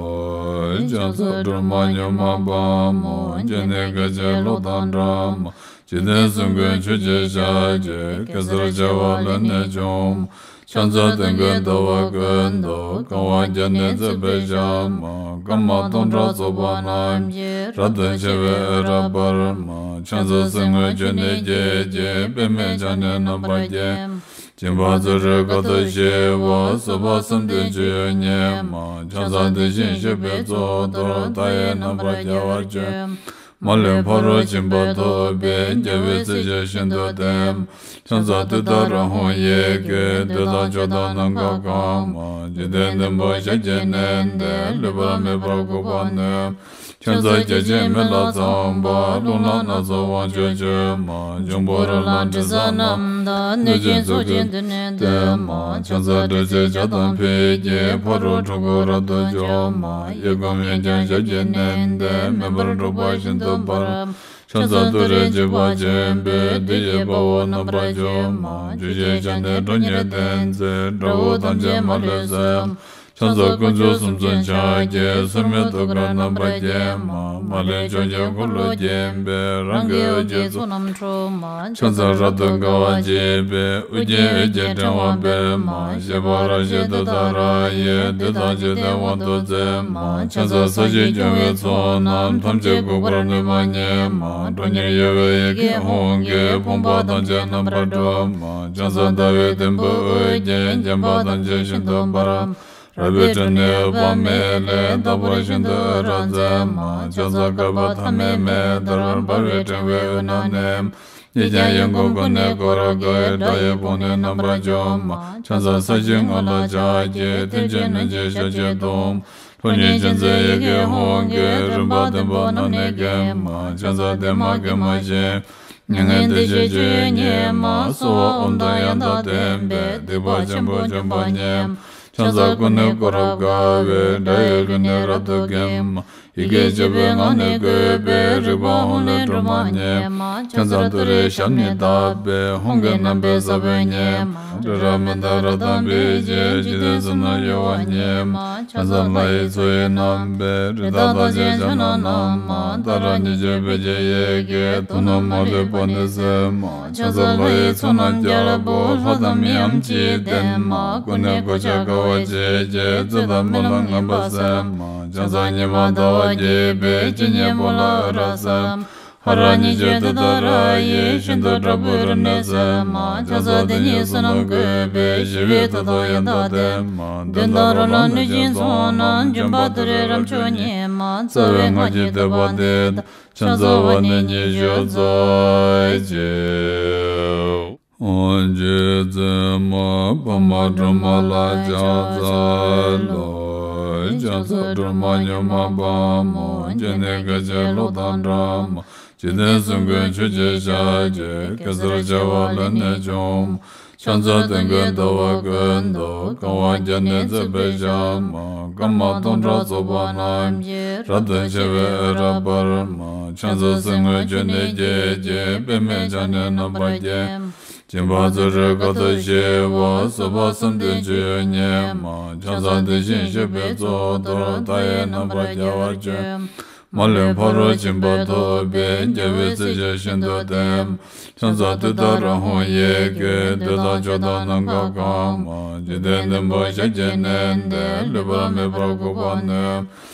ཕྱག་འཚལ་སྒྲོལ་མ་མྱུར་མ་དཔའ་མོ། སྤྱན་ནི་སྐད་ཅིག་གློག་དང་འདྲ་མ། འཇིག་རྟེན་གསུམ་མགོན་ཆུ་སྐྱེས་ཞལ་གྱི། གེ་སར་བྱེ་བ་ལས་ནི་བྱུང་མ། ཕྱག་འཚལ་སྟོན་ཀའི་ཟླ་བ་ཀུན་ཏུ། གང་བ་བརྒྱ་ནི་བརྩེགས་པའི་ཞལ་མ། སྐར་མ་སྟོང་ཕྲག་ཚོགས་པ་རྣམས་ཀྱིས། རབ་ཏུ་ཕྱེ་བའི་འོད་རབ་འབར་མ། ཕྱག་འཚལ་གསེར་དངུལ་ཆུ་ནས་སྐྱེས་ཀྱི། པདྨས་ཕྱག་ནི་རྣམ་པར་བརྒྱན་མ། སྦྱིན་པ་བརྩོན་འགྲུས་དཀའ་ཐུབ་ཞི་བ། བཟོད་པ་བསམ་གཏན་སྤྱོད་ཡུལ་ཉིད་མ། ཕྱག་འཚལ་དེ་བཞིན་གཤེགས་པའི་གཙུག་ཏོར། མཐའ་ཡས་རྣམ་པར་རྒྱལ་བར་སྤྱོད་མ། མ་ལུས་ཕ་རོལ་ཕྱིན་པ་ཐོབ་པའི། རྒྱལ་བའི་སྲས་ཆོས་བཞིན་དུ་ལྡན་མ། ཕྱག་འཚལ་ཏུཏྟཱ་ར་ཧཱུྃ་ཡི་གེ། བདུད་དང་ཕྱོགས་དང་ནམ་མཁའ་གང་མ། འཇིག་རྟེན་བདུན་པོ་ཞལ་གྱིས་མནན་ཏེ། ལུས་པར་མེད་པར་འགུགས་པར་ནུས་མ། ཕྱག་འཚལ་བརྒྱ་བྱིན་མེ་ལྷ་ཚངས་པ། རླུང་ལྷ་སྣ་ཚོགས་དབང་ཕྱུག་མཆོད་མ། འབྱུང་པོ་རོ་ལངས་དྲི་ཟ་རྣམས་དང་། གནོད་སྦྱིན་ཚོགས་ཀྱིས་མདུན་ནས་བསྟོད་མ། ཕྱག་འཚལ་དྲི་ཟའི་ཇ་དང་ཕུད་ཀྱིས། ཕ་རོལ་འཁྲུལ་འཁོར་རབ་ཏུ་འཇོམས་མ། གཡས་བསྐུམ་གཡོན་བརྐྱང་ཞབས་ཀྱིས་མནན་ཏེ། མེ་འབར་འཁྲུག་པ་ཤིན་ཏུ་འབར་མ། ཕྱག་འཚལ་ཏུ་རེ་འཇིགས་པ་ཆེན་པོས། བདུད་ཀྱི་དཔའ་བོ་རྣམ་པར་འཇོམས་མ། བཅུ་ཞེས་བྱ་ནི་ཁྲོ་གཉེར་ལྡན་མཛད། དགྲ་བོ་ཐམས་ཅད་མ་ལུས་གསོད་མ། ཕྱག་འཚལ་དཀོན་མཆོག་གསུམ་མཚོན་ཕྱག་རྒྱའི། སོར་མོས་ཐུགས་ཀར་རྣམ་པར་བརྒྱན་མ། མ་ལུས་ཕྱོགས་ཀྱི་འཁོར་ལོས་བརྒྱན་པའི། རང་གི་འོད་ཀྱི་ཚོགས་རྣམས་འཁྲུག་མ། ཕྱག་འཚལ་རབ་ཏུ་དགའ་བ་བརྗིད་པའི། ཨོ་རྒྱན་འོད་ཀྱི་ཕྲེང་བ་སྤེལ་མ། བཞད་པ་རབ་བཞད་ཏུཏྟཱ་ར་ཡིས། བདུད་དང་འཇིག་རྟེན་དབང་དུ་མཛད་མ། ཕྱག་འཚལ་ས་གཞི་སྐྱོང་བའི་ཚོགས་རྣམས། ཐམས་ཅད་འགུགས་པར་ནུས་པ་ཉིད་མ། ཁྲོ་གཉེར་གཡོ་བའི་ཡི་གེ་ཧཱུྃ་གིས། ཕོངས་པ་ཐམས་ཅད་རྣམ་པར་སྒྲོལ་མ། ཕྱག་འཚལ་ཟླ་བའི་དུམ་བུས་དབུ་བརྒྱན། བརྒྱན་པ་ཐམས་ཅད་ཤིན་ཏུ་འབར་མ། རལ་པའི་ཁྲོད་ནས་འོད་དཔག་མེད་ལས། རྟག་པར་ཤིན་ཏུ་འོད་རབ་མཛད་མ། ཕྱག་འཚལ་བསྐལ་པ་ཐ་མའི་མེ་ལྟར། འབར་བའི་ཕྲེང་བའི་དབུས་ན་གནས་མ། གཉིས་ཀྱང་ཡང་སྒོམ་ཀུན་ནས་བསྐོར་དགའི། དགྲ་ཡི་དཔུང་ནི་རྣམ་པར་འཇོམས་མ། ཕྱག་འཚལ་ས་གཞིའི་ངོས་ལ་ཕྱག་གི། མཐིལ་གྱིས་བསྣུན་ཅིང་ཞབས་ཀྱིས་བརྡུང་མ། ཁྲོ་གཉེར་ཅན་མཛད་ཡི་གེ་ཧཱུྃ་གིས། རིམ་པ་བདུན་པོ་རྣམས་ནི་འགེམས་མ། ཕྱག་འཚལ་བདེ་མ་དགེ་མ་ཞི་མ། མྱ་ངན་འདས་ཞི་སྤྱོད་ཡུལ་ཉིད་མ། གསོལ་བ་ཨོཾ་དང་ཡང་དག་ལྡན་པས། སྡིག་པ་ཆེན་པོ་འཇོམས་པ་ཉིད་མ། ཕྱག་འཚལ་ཀུན་ནས་བསྐོར་རབ་དགའ་བའི། དགྲ་ཡི་ལུས་ནི་རབ་ཏུ་འགེམས་མ། ཡི་གེ་བཅུ་པའི་ངག་ནི་བཀོད་པས། རིག་པ་ཧཱུྃ་ལས་སྒྲོལ་མ་ཉིད་མ། ཕྱག་འཚལ་ཏུ་རེའི་ཞབས་ནི་བརྡབས་པས། ཧཱུྃ་གི་རྣམ་པའི་ས་བོན་ཉིད་མ། རི་རབ་མནྡ་ར་དང་འབིགས་བྱེད། འཇིག་རྟེན་གསུམ་རྣམས་གཡོ་བ་ཉིད་མ། ཕྱག་འཚལ་ལྷ་ཡི་མཚོ་ཡི་རྣམ་པའི། རི་དྭགས་ཐམས་ཅད་ཕྱག་ན་བསྣམས་མ། ཏཱ་ར་གཉིས་བརྗོད་བོད་ཀྱི་ཡི་གེས། དུག་རྣམས་མ་ལུས་པ་ནི་སེལ་མ། ཕྱག་འཚལ་ལྷ་ཡི་ཚོགས་རྣམས་རྒྱལ་པོ། ལྷ་དང་མིའམ་ཅི་ཡིས་བསྟེན་མ། ཀུན་ནས་གོ་ཆ་དགའ་བ་བརྗིད་ཀྱིས། རྩོད་དང་སྨོན་ལམ་ངན་པ་སེལ་མ། ཕྱག་འཚལ་ཉི་མ་ཟླ་བ་རྒྱས་པའི། སྤྱན་གཉིས་པོ་ལ་འོད་རབ་གསལ་མ། ཧ་ར་གཉིས་བརྗོད་ཏུཏྟཱ་ར་ཡིས། ཤིན་ཏུ་དྲག་པོའི་རིམས་ནད་སེལ་མ། ཕྱག་འཚལ་དེ་ཉིད་བསོད་ནམས་བཀོད་པས། ཞི་བའི་མཐུ་དང་ཡང་དག་ལྡན་མ། གདོན་དང་རོ་ལངས་གནོད་སྦྱིན་ཚོགས་རྣམས། འཇོམས་པ་ཏུ་རེ་རབ་མཆོག་ཉིད་མ། རྩ་བའི་སྔགས་ཀྱི་བསྟོད་པ་འདི་དང་། ཕྱག་འཚལ་བ་ནི་ཉི་ཤུ་རྩ་གཅིག། རྗེ་བཙུན་མ་འཕགས་མ་སྒྲོལ་མ་ལ་ཕྱག་འཚལ་ལོ། ཕྱག་འཚལ་སྒྲོལ་མ་མྱུར་མ་དཔའ་མོ། སྤྱན་ནི་སྐད་ཅིག་གློག་དང་འདྲ་མ། འཇིག་རྟེན་གསུམ་མགོན་ཆུ་སྐྱེས་ཞལ་གྱི། གེ་སར་བྱེ་བ་ལས་ནི་བྱུང་མ། ཕྱག་འཚལ་སྟོན་ཀའི་ཟླ་བ་ཀུན་ཏུ། གང་བ་བརྒྱ་ནི་བརྩེགས་པའི་ཞལ་མ། སྐར་མ་སྟོང་ཕྲག་ཚོགས་པ་རྣམས་ཀྱིས། རབ་ཏུ་ཕྱེ་བའི་འོད་རབ་འབར་མ། ཕྱག་འཚལ་གསེར་དངུལ་ཆུ་ནས་སྐྱེས་ཀྱི། པདྨས་ཕྱག་ནི་རྣམ་པར་བརྒྱན་མ། སྦྱིན་པ་བརྩོན་འགྲུས་དཀའ་ཐུབ་ཞི་བ། བཟོད་པ་བསམ་གཏན་སྤྱོད་ཡུལ་ཉིད་མ། ཕྱག་འཚལ་དེ་བཞིན་གཤེགས་པའི་གཙུག་ཏོར། མཐའ་ཡས་རྣམ་པར་རྒྱལ་བར་སྤྱོད་མ། མ་ལུས་ཕ་རོལ་ཕྱིན་པ་ཐོབ་པའི། རྒྱལ་བའི་སྲས་ཆོས་བཞིན་དུ་ལྡན་མ། ཕྱག་འཚལ་ཏུཏྟཱ་ར་ཧཱུྃ་ཡི་གེས། བདུད་དང་ཕྱོགས་དང་ནམ་མཁའ་གང་མ། འཇིག་རྟེན་བདུན་པོ་ཞལ་གྱིས་མནན་ཏེ། ལུས་པ་མེད་པར་འགུགས་པར་ནུས་མ།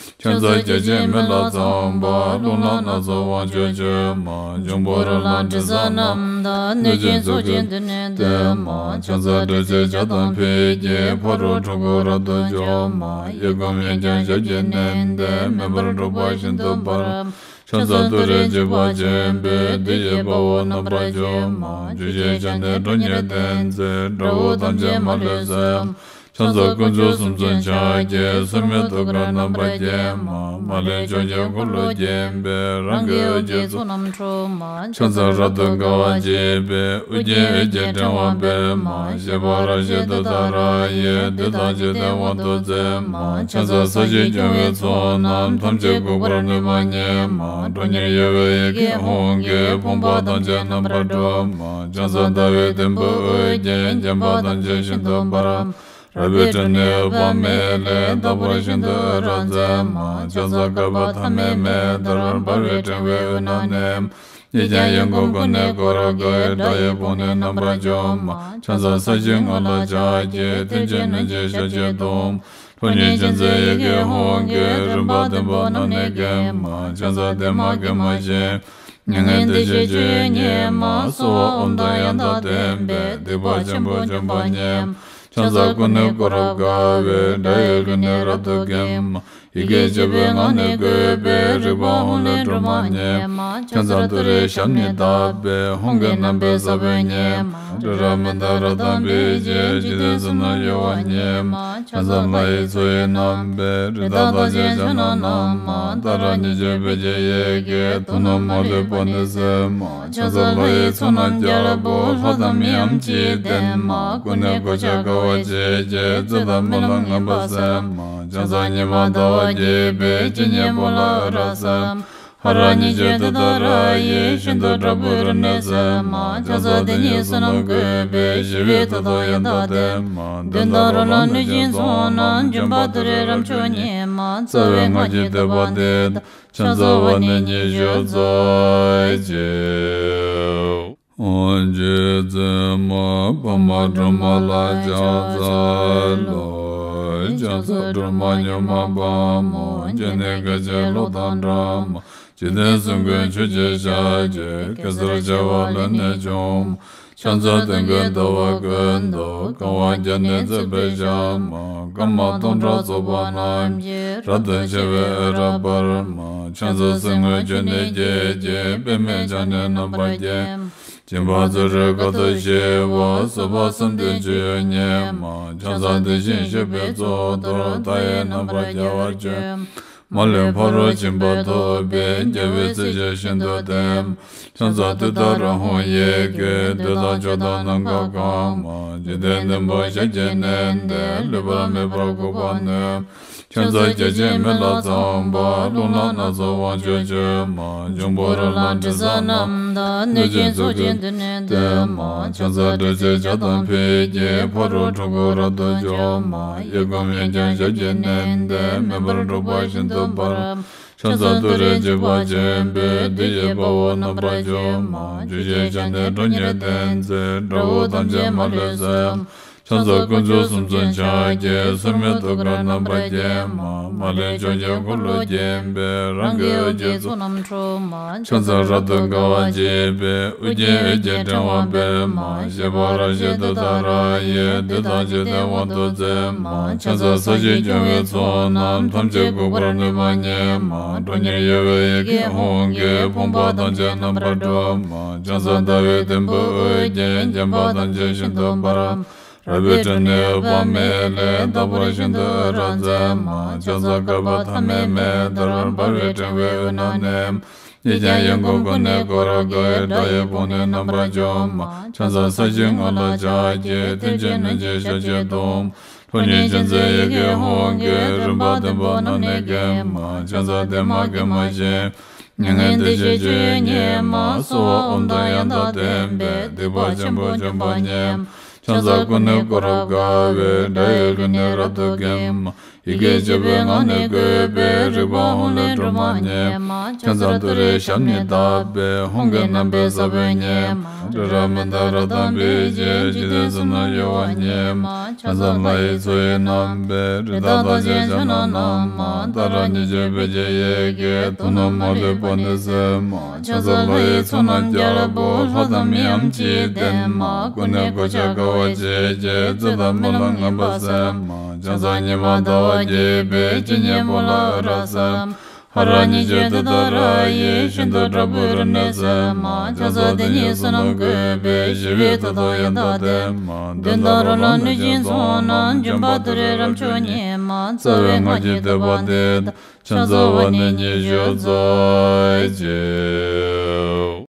ཕྱག་འཚལ་བརྒྱ་བྱིན་མེ་ལྷ་ཚངས་པ། རླུང་ལྷ་སྣ་ཚོགས་དབང་ཕྱུག་མཆོད་མ། འབྱུང་པོ་རོ་ལངས་དྲི་ཟ་རྣམས་དང་། གནོད་སྦྱིན་ཚོགས་ཀྱིས་མདུན་ནས་བསྟོད་མ། ཕྱག་འཚལ་དྲི་ཟའི་ཇ་དང་ཕུད་ཀྱིས། ཕ་རོལ་འཁྲུལ་འཁོར་རབ་ཏུ་འཇོམས་མ། གཡས་བསྐུམ་གཡོན་བརྐྱང་ཞབས་ཀྱིས་མནན་ཏེ། མེ་འབར་འཁྲུག་པ་ཤིན་ཏུ་འབར་མ། ཕྱག་འཚལ་ཏུ་རེ་འཇིགས་པ་ཆེན་པོས། བདུད་ཀྱི་དཔའ་བོ་རྣམ་པར་འཇོམས་མ། བཅུ་ཞེས་བྱ་ནི་ཁྲོ་གཉེར་ལྡན་མཛད། དགྲ་བོ་ཐམས་ཅད་མ་ལུས་གསོད་མ། ཕྱག་འཚལ་དཀོན་མཆོག་གསུམ་མཚོན་ཕྱག་རྒྱའི། མཚན་མོའི་ཐུགས་ཀར་རྣམ་པར་བརྒྱན་མ། མ་ལུས་ཕྱོགས་བཅུའི་འཁོར་ལོས་བརྒྱན་པའི། རང་གི་འོད་ཀྱི་ཚོགས་རྣམས་འཁྲུགས་མ། ཕྱག་འཚལ་རབ་ཏུ་དགའ་བ་བརྗིད་པའི། དབུ་རྒྱན་འོད་ཀྱི་ཕྲེང་བ་སྤེལ་མ། བཞད་པ་རབ་བཞད་ཏུཏྟཱ་ར་ཡིས། བདུད་དང་འཇིག་རྟེན་དབང་དུ་མཛད་མ། ཕྱག་འཚལ་ས་གཞི་སྐྱོང་བའི་ཚོགས་རྣམས། ཐམས་ཅད་འགུགས་པར་ནུས་པ་ཉིད་མ། ཁྲོ་གཉེར་གཡོ་བའི་ཡི་གེ་ཧཱུྃ་གིས། ཕོངས་པ་ཐམས་ཅད་རྣམ་པར་སྒྲོལ་མ། ཕྱག་འཚལ་ཟླ་བའི་དུམ་བུས་དབུ་རྒྱན། བརྒྱན་པ་ཐམས་ཅད་ཤིན་ཏུ་འབར་མ། རལ་པའི་ཁྲོད་ནས་འོད་དཔག་མེད་ལས། རྟག་པར་ཤིན་ཏུ་འོད་རབ་མཛད་མ། ཕྱག་འཚལ་བསྐལ་པ་ཐ་མའི་མེ་ལྟར། འབར་བའི་ཕྲེང་བའི་དབུས་ན་གནས་མ། གཡས་བརྐྱང་གཡོན་བསྐུམ་ཀུན་ནས་བསྐོར་དགའི། དགྲ་ཡི་དཔུང་ནི་རྣམ་པར་འཇོམས་མ། ཕྱག་འཚལ་ས་གཞིའི་ངོས་ལ་ཕྱག་བགྱི། མཐིལ་གྱིས་བསྣུན་ཅིང་ཞབས་ཀྱིས་བརྡུང་མ། ཁྲོ་གཉེར་ཅན་མཛད་ཡི་གེ་ཧཱུྃ་གིས། རིམ་པ་བདུན་པོ་རྣམས་ནི་འགེམས་མ། ཕྱག་འཚལ་བདེ་མ་དགེ་མ་ཞི་མ། མྱ་ངན་འདས་ཞི་སྤྱོད་ཡུལ་ཉིད་མ། གསོལ་བ་ཨོཾ་དང་ཡང་དག་ལྡན་པས། སྡིག་པ་ཆེན་པོ་འཇོམས་པ་ཉིད་མ། ཕྱག་འཚལ་ཀུན་ནས་བསྐོར་རབ་དགའ་བའི། དགྲ་ཡི་རླུང་ནི་རབ་ཏུ་འགེམས་མ། ཡི་གེ་བཅུ་པའི་ངག་ནི་བཀོད་པའི། རིག་པ་ཧཱུྃ་ལས་སྒྲོལ་མ་ཉིད་མ། ཕྱག་འཚལ་ཏུ་རེའི་ཞབས་ནི་བརྡབས་པས། ཧཱུྃ་གི་རྣམ་པའི་ས་བོན་ཉིད་མ། དྲི་རབ་མི་འདག་རབ་དང་འབིགས་བྱེད། འཇིག་རྟེན་གསུམ་ན་གཡོ་བ་ཉིད་མ། ཕྱག་འཚལ་ལྷ་ཡི་མཚོ་ཡི་རྣམ་པའི། རི་དྭགས་རྟགས་ཅན་ཕྱག་ན་བསྣམས་མ། ཏཱ་ར་གཉིས་བརྗོད་བོད་ཀྱི་ཡི་གེས། དུག་རྣམས་མ་ལུས་པ་ནི་སེལ་མ། ཕྱག་འཚལ་ལྷ་ཡི་ཚོགས་རྣམས་རྒྱལ་པོ། ལྷ་དང་མིའམ་ཅི་ཡིས་བསྟེན་མ། ཀུན་ནས་གོ་ཆ་དགའ་བ་བརྗིད་ཀྱིས། རྩིབས་དང་སྨོན་ལམ་ངན་པ་སེལ་མ། ཕྱག་འཚལ་ཉི་མ་ཟླ་བ་རྒྱས་པའི། ཇི་སྙེད་པོ་ལ་འོད་རབ་གསལ་མ། ཧ་ར་གཉིས་བརྗོད་ཏུཏྟཱ་ར་ཡིས། ཤིན་ཏུ་དྲག་པོའི་རིམས་ནད་སེལ་མ། ཕྱག་འཚལ་དེ་ཉིད་བསོད་ནམས་བཀོད་པའི། ཞི་བའི་མཐུ་སྟོབས་ཡང་དག་ལྡན་མ། གདོན་དང་རོ་ལངས་གནོད་སྦྱིན་ཚོགས་རྣམས། འཇོམས་པ་ཏུ་རེའི་རབ་མཆོག་ཉིད་མ། རྩ་བའི་སྔགས་ཀྱི་བསྟོད་པ་འདི་དང་། ཕྱག་འཚལ་བ་ནི་ཉི་ཤུ་རྩ་གཅིག་རྗེ་བཙུན་མ་པདྨ་སྒྲོལ་མ་ལ་ཕྱག་འཚལ་ལོ། ཕྱག་འཚལ་སྒྲོལ་མ་མྱུར་མ་དཔའ་མོ། སྤྱན་ནི་སྐད་ཅིག་གློག་དང་འདྲ་མ། འཇིག་རྟེན་གསུམ་མགོན་ཆུ་སྐྱེས་ཞལ་གྱི། གེ་སར་བྱེ་བ་ལས་ནི་བྱུང་མ། ཕྱག་འཚལ་སྟོན་ཀའི་ཟླ་བ་ཀུན་ཏུ། གང་བ་བརྒྱ་ནི་བརྩེགས་པའི་ཞལ་མ། སྐར་མ་སྟོང་ཕྲག་ཚོགས་པ་རྣམས་ཀྱིས། རབ་ཏུ་ཕྱེ་བའི་འོད་རབ་འབར་མ། ཕྱག་འཚལ་སེམས་དངོས་ཆོས་ནི་སྐྱེད་ཅིང་། པདྨས་ཕྱག་ནི་རྣམ་པར་བརྒྱན་མ། སྦྱིན་པ་བརྩོན་འགྲུས་དཀའ་ཐུབ་ཞི་བ། བཟོད་པ་བསམ་གཏན་སྤྱོད་ཡུལ་ཉིད་མ། ཕྱག་འཚལ་དེ་བཞིན་གཤེགས་པའི་གཙུག་ཏོར། མཐའ་ཡས་རྣམ་པར་རྒྱལ་བར་སྤྱོད་མ། མ་ལུས་ཕ་རོལ་ཕྱིན་པ་ཐོབ་པའི། རྒྱལ་བའི་སྲས་ཀྱིས་ཤིན་ཏུ་བསྟེན་མ། ཕྱག་འཚལ་ཏུཏྟཱ་ར་ཧཱུྃ་ཡི་གེས། བདུད་དང་ཕྱོགས་དང་ནམ་མཁའ་གང་མ། འཇིག་རྟེན་བདུན་པོ་ཞབས་ཀྱིས་མནན་ཏེ། ལུས་པ་མེད་པར་འགུགས་པར་ནུས། ཕྱག་འཚལ་བརྒྱ་བྱིན་མེ་ལྷ་ཚངས་པ། རླུང་ལྷ་སྣ་ཚོགས་དབང་ཕྱུག་མཆོད་མ། འབྱུང་པོ་རོ་ལངས་དྲི་ཟ་རྣམས་དང་། གནོད་སྦྱིན་ཚོགས་ཀྱིས་མདུན་ནས་བསྟོད་མ། ཕྱག་འཚལ་དྲི་ཟའི་ཇ་དང་ཕུད་ཀྱིས། ཕ་རོལ་འཁྲུལ་འཁོར་རབ་ཏུ་འཇོམས་མ། གཡས་བསྐུམ་གཡོན་བརྐྱང་ཞབས་ཀྱིས་མནན་ཏེ། མེ་འབར་འཁྲུགས་པ་ཤིན་ཏུ་འབར་མ། ཕྱག་འཚལ་ཏུ་རེ་འཇིགས་པ་ཆེན་པོས། བདུད་ཀྱི་དཔའ་བོ་རྣམ་པར་འཇོམས་མ། བཅུ་ཞེས་བྱ་ནི་ཁྲོ་གཉེར་ལྡན་མཛད། དགྲ་བོ་ཐམས་ཅད་མ་ལུས་གསོད་མ། ཕྱག་འཚལ་དཀོན་མཆོག་གསུམ་མཚོན་ཕྱག་རྒྱའི། མཚན་མོའི་ཐུགས་ཀར་རྣམ་པར་བརྒྱན་མ། མ་ལུས་ཕྱོགས་བཅུའི་འཁོར་ལོས་བརྒྱན་པའི། རང་གི་འོད་ཀྱི་ཚོགས་རྣམས་འཁྲུགས་མ། ཕྱག་འཚལ་རབ་ཏུ་དགའ་བ་བརྗིད་པའི། དབུ་རྒྱན་འོད་ཀྱི་ཕྲེང་བ་སྤེལ་མ། བཞད་པ་རབ་བཞད་ཏུཏྟཱ་ར་ཡིས། བདུད་དང་འཇིག་རྟེན་དབང་དུ་མཛད་མ། ཕྱག་འཚལ་ས་གཞི་སྐྱོང་བའི་ཚོགས་རྣམས། ཐམས་ཅད་འགུགས་པར་ནུས་པ་ཉིད་མ། ཁྲོ་གཉེར་གཡོ་བའི་ཡི་གེ་ཧཱུྃ་གིས། ཕོངས་པ་ཐམས་ཅད་རྣམ་པར་སྒྲོལ་མ། ཕྱག་འཚལ་ཟླ་བའི་དུམ་བུས་དབུ་རྒྱན། བརྒྱན་པ་ཐམས་ཅད་ཤིན་ཏུ་འབར་མ། རལ་པའི་ཁྲོད་ནས་འོད་དཔག་མེད་ལས། རྟག་པར་ཤིན་ཏུ་འོད་རབ་མཛད་མ། ཕྱག་འཚལ་བསྐལ་པ་ཐ་མའི་མེ་ལྟར། འབར་བའི་ཕྲེང་བའི་དབུས་ན་གནས་མ། གཡས་བརྐྱང་གཡོན་བསྐུམ་ཀུན་ནས་བསྐོར་དགའི། དགྲ་ཡི་དཔུང་ནི་རྣམ་པར་འཇོམས་མ། ཕྱག་འཚལ་ས་གཞིའི་ངོས་ལ་ཕྱག་བགྱི། མཐིལ་གྱིས་བསྣུན་ཅིང་ཞབས་ཀྱིས་བརྡུང་མ། ཁྲོ་གཉེར་ཅན་མཛད་ཡི་གེ་ཧཱུྃ་གིས། རིམ་པ་བདུན་པོ་རྣམས་ནི་འགེམས་མ། ཕྱག་འཚལ་བདེ་མ་དགེ་མ་ཞི་མ། མྱ་ངན་འདས་ཞི་སྤྱོད་ཡུལ་ཉིད་མ། གསོལ་བ་ཨོཾ་དང་ཡང་དག་ལྡན་པས། སྡིག་པ་ཆེན་པོ་འཇོམས་པ་ཉིད་མ། ཕྱག་འཚལ་ཀུན་ནས་བསྐོར་རབ་དགའ་བའི། དགྲ་ཡི་རླུང་ནི་རབ་ཏུ་འགེམས་མ། ཡི་གེ་བཅུ་པའི་ངག་ནི་བཀོད་པའི། རིག་པ་ཧཱུྃ་ལས་སྒྲོལ་མ་ཉིད་མ། ཕྱག་འཚལ་ཏུ་རེའི་ཞབས་ནི་བརྡབས་པས། ཧཱུྃ་གི་རྣམ་པའི་ས་བོན་ཉིད་མ། དྲི་རབ་མི་འདག་རབ་དང་འབིགས་བྱེད། འཇིག་རྟེན་གསུམ་ན་གཡོ་བ་ཉིད་མ། ཕྱག་འཚལ་ལྷ་ཡི་མཚོ་ཡི་རྣམ་པའི། རི་དྭགས་རྟགས་ཅན་ཕྱག་ན་བསྣམས་མ། ཏཱ་ར་གཉིས་བརྗོད་བོད་ཀྱི་ཡི་གེས། དུག་རྣམས་མ་ལུས་པ་ནི་སེལ་མ། ཕྱག་འཚལ་ལྷ་ཡི་ཚོགས་རྣམས་རྒྱལ་པོ། ལྷ་དང་མིའམ་ཅི་ཡིས་བསྟེན་མ། ཀུན་ནས་གོ་ཆ་དགའ་བ་བརྗིད་ཀྱིས། རྩིབས་དང་སྨོན་ལམ་ངན་པ་སེལ་མ། ཕྱག་འཚལ་ཉི་མ་ཟླ་བ་རྒྱས་པའི། ཇི་སྙེད་པོ་ལ་འོད་རབ་གསལ་མ། ཧ་ར་ཉིད་ཀྱི་དེ་ལྟར་ཡེ་ཤེས་འདི་དྲག་པོའི་རིམས་ནད་སེལ་མ། ཕྱག་འཚལ་དེ་ཉིད་བསོད་ནམས་བཀོད་པས་ཞི་བའི་མཐུ་དང་ཡང་དག་ལྡན་མ། གདོན་དང་རོ་ལངས་གནོད་སྦྱིན་ཚོགས་རྣམས། འཇོམས་པ་ཏུ་རེ་རབ་མཆོག་ཉིད་མ། རྩ་བའི་སྔགས་ཀྱི་བསྟོད་པ་འདི་དང་། ཕྱག་འཚལ་བ་ནི་ཉི་ཤུ་རྩ་གཅིག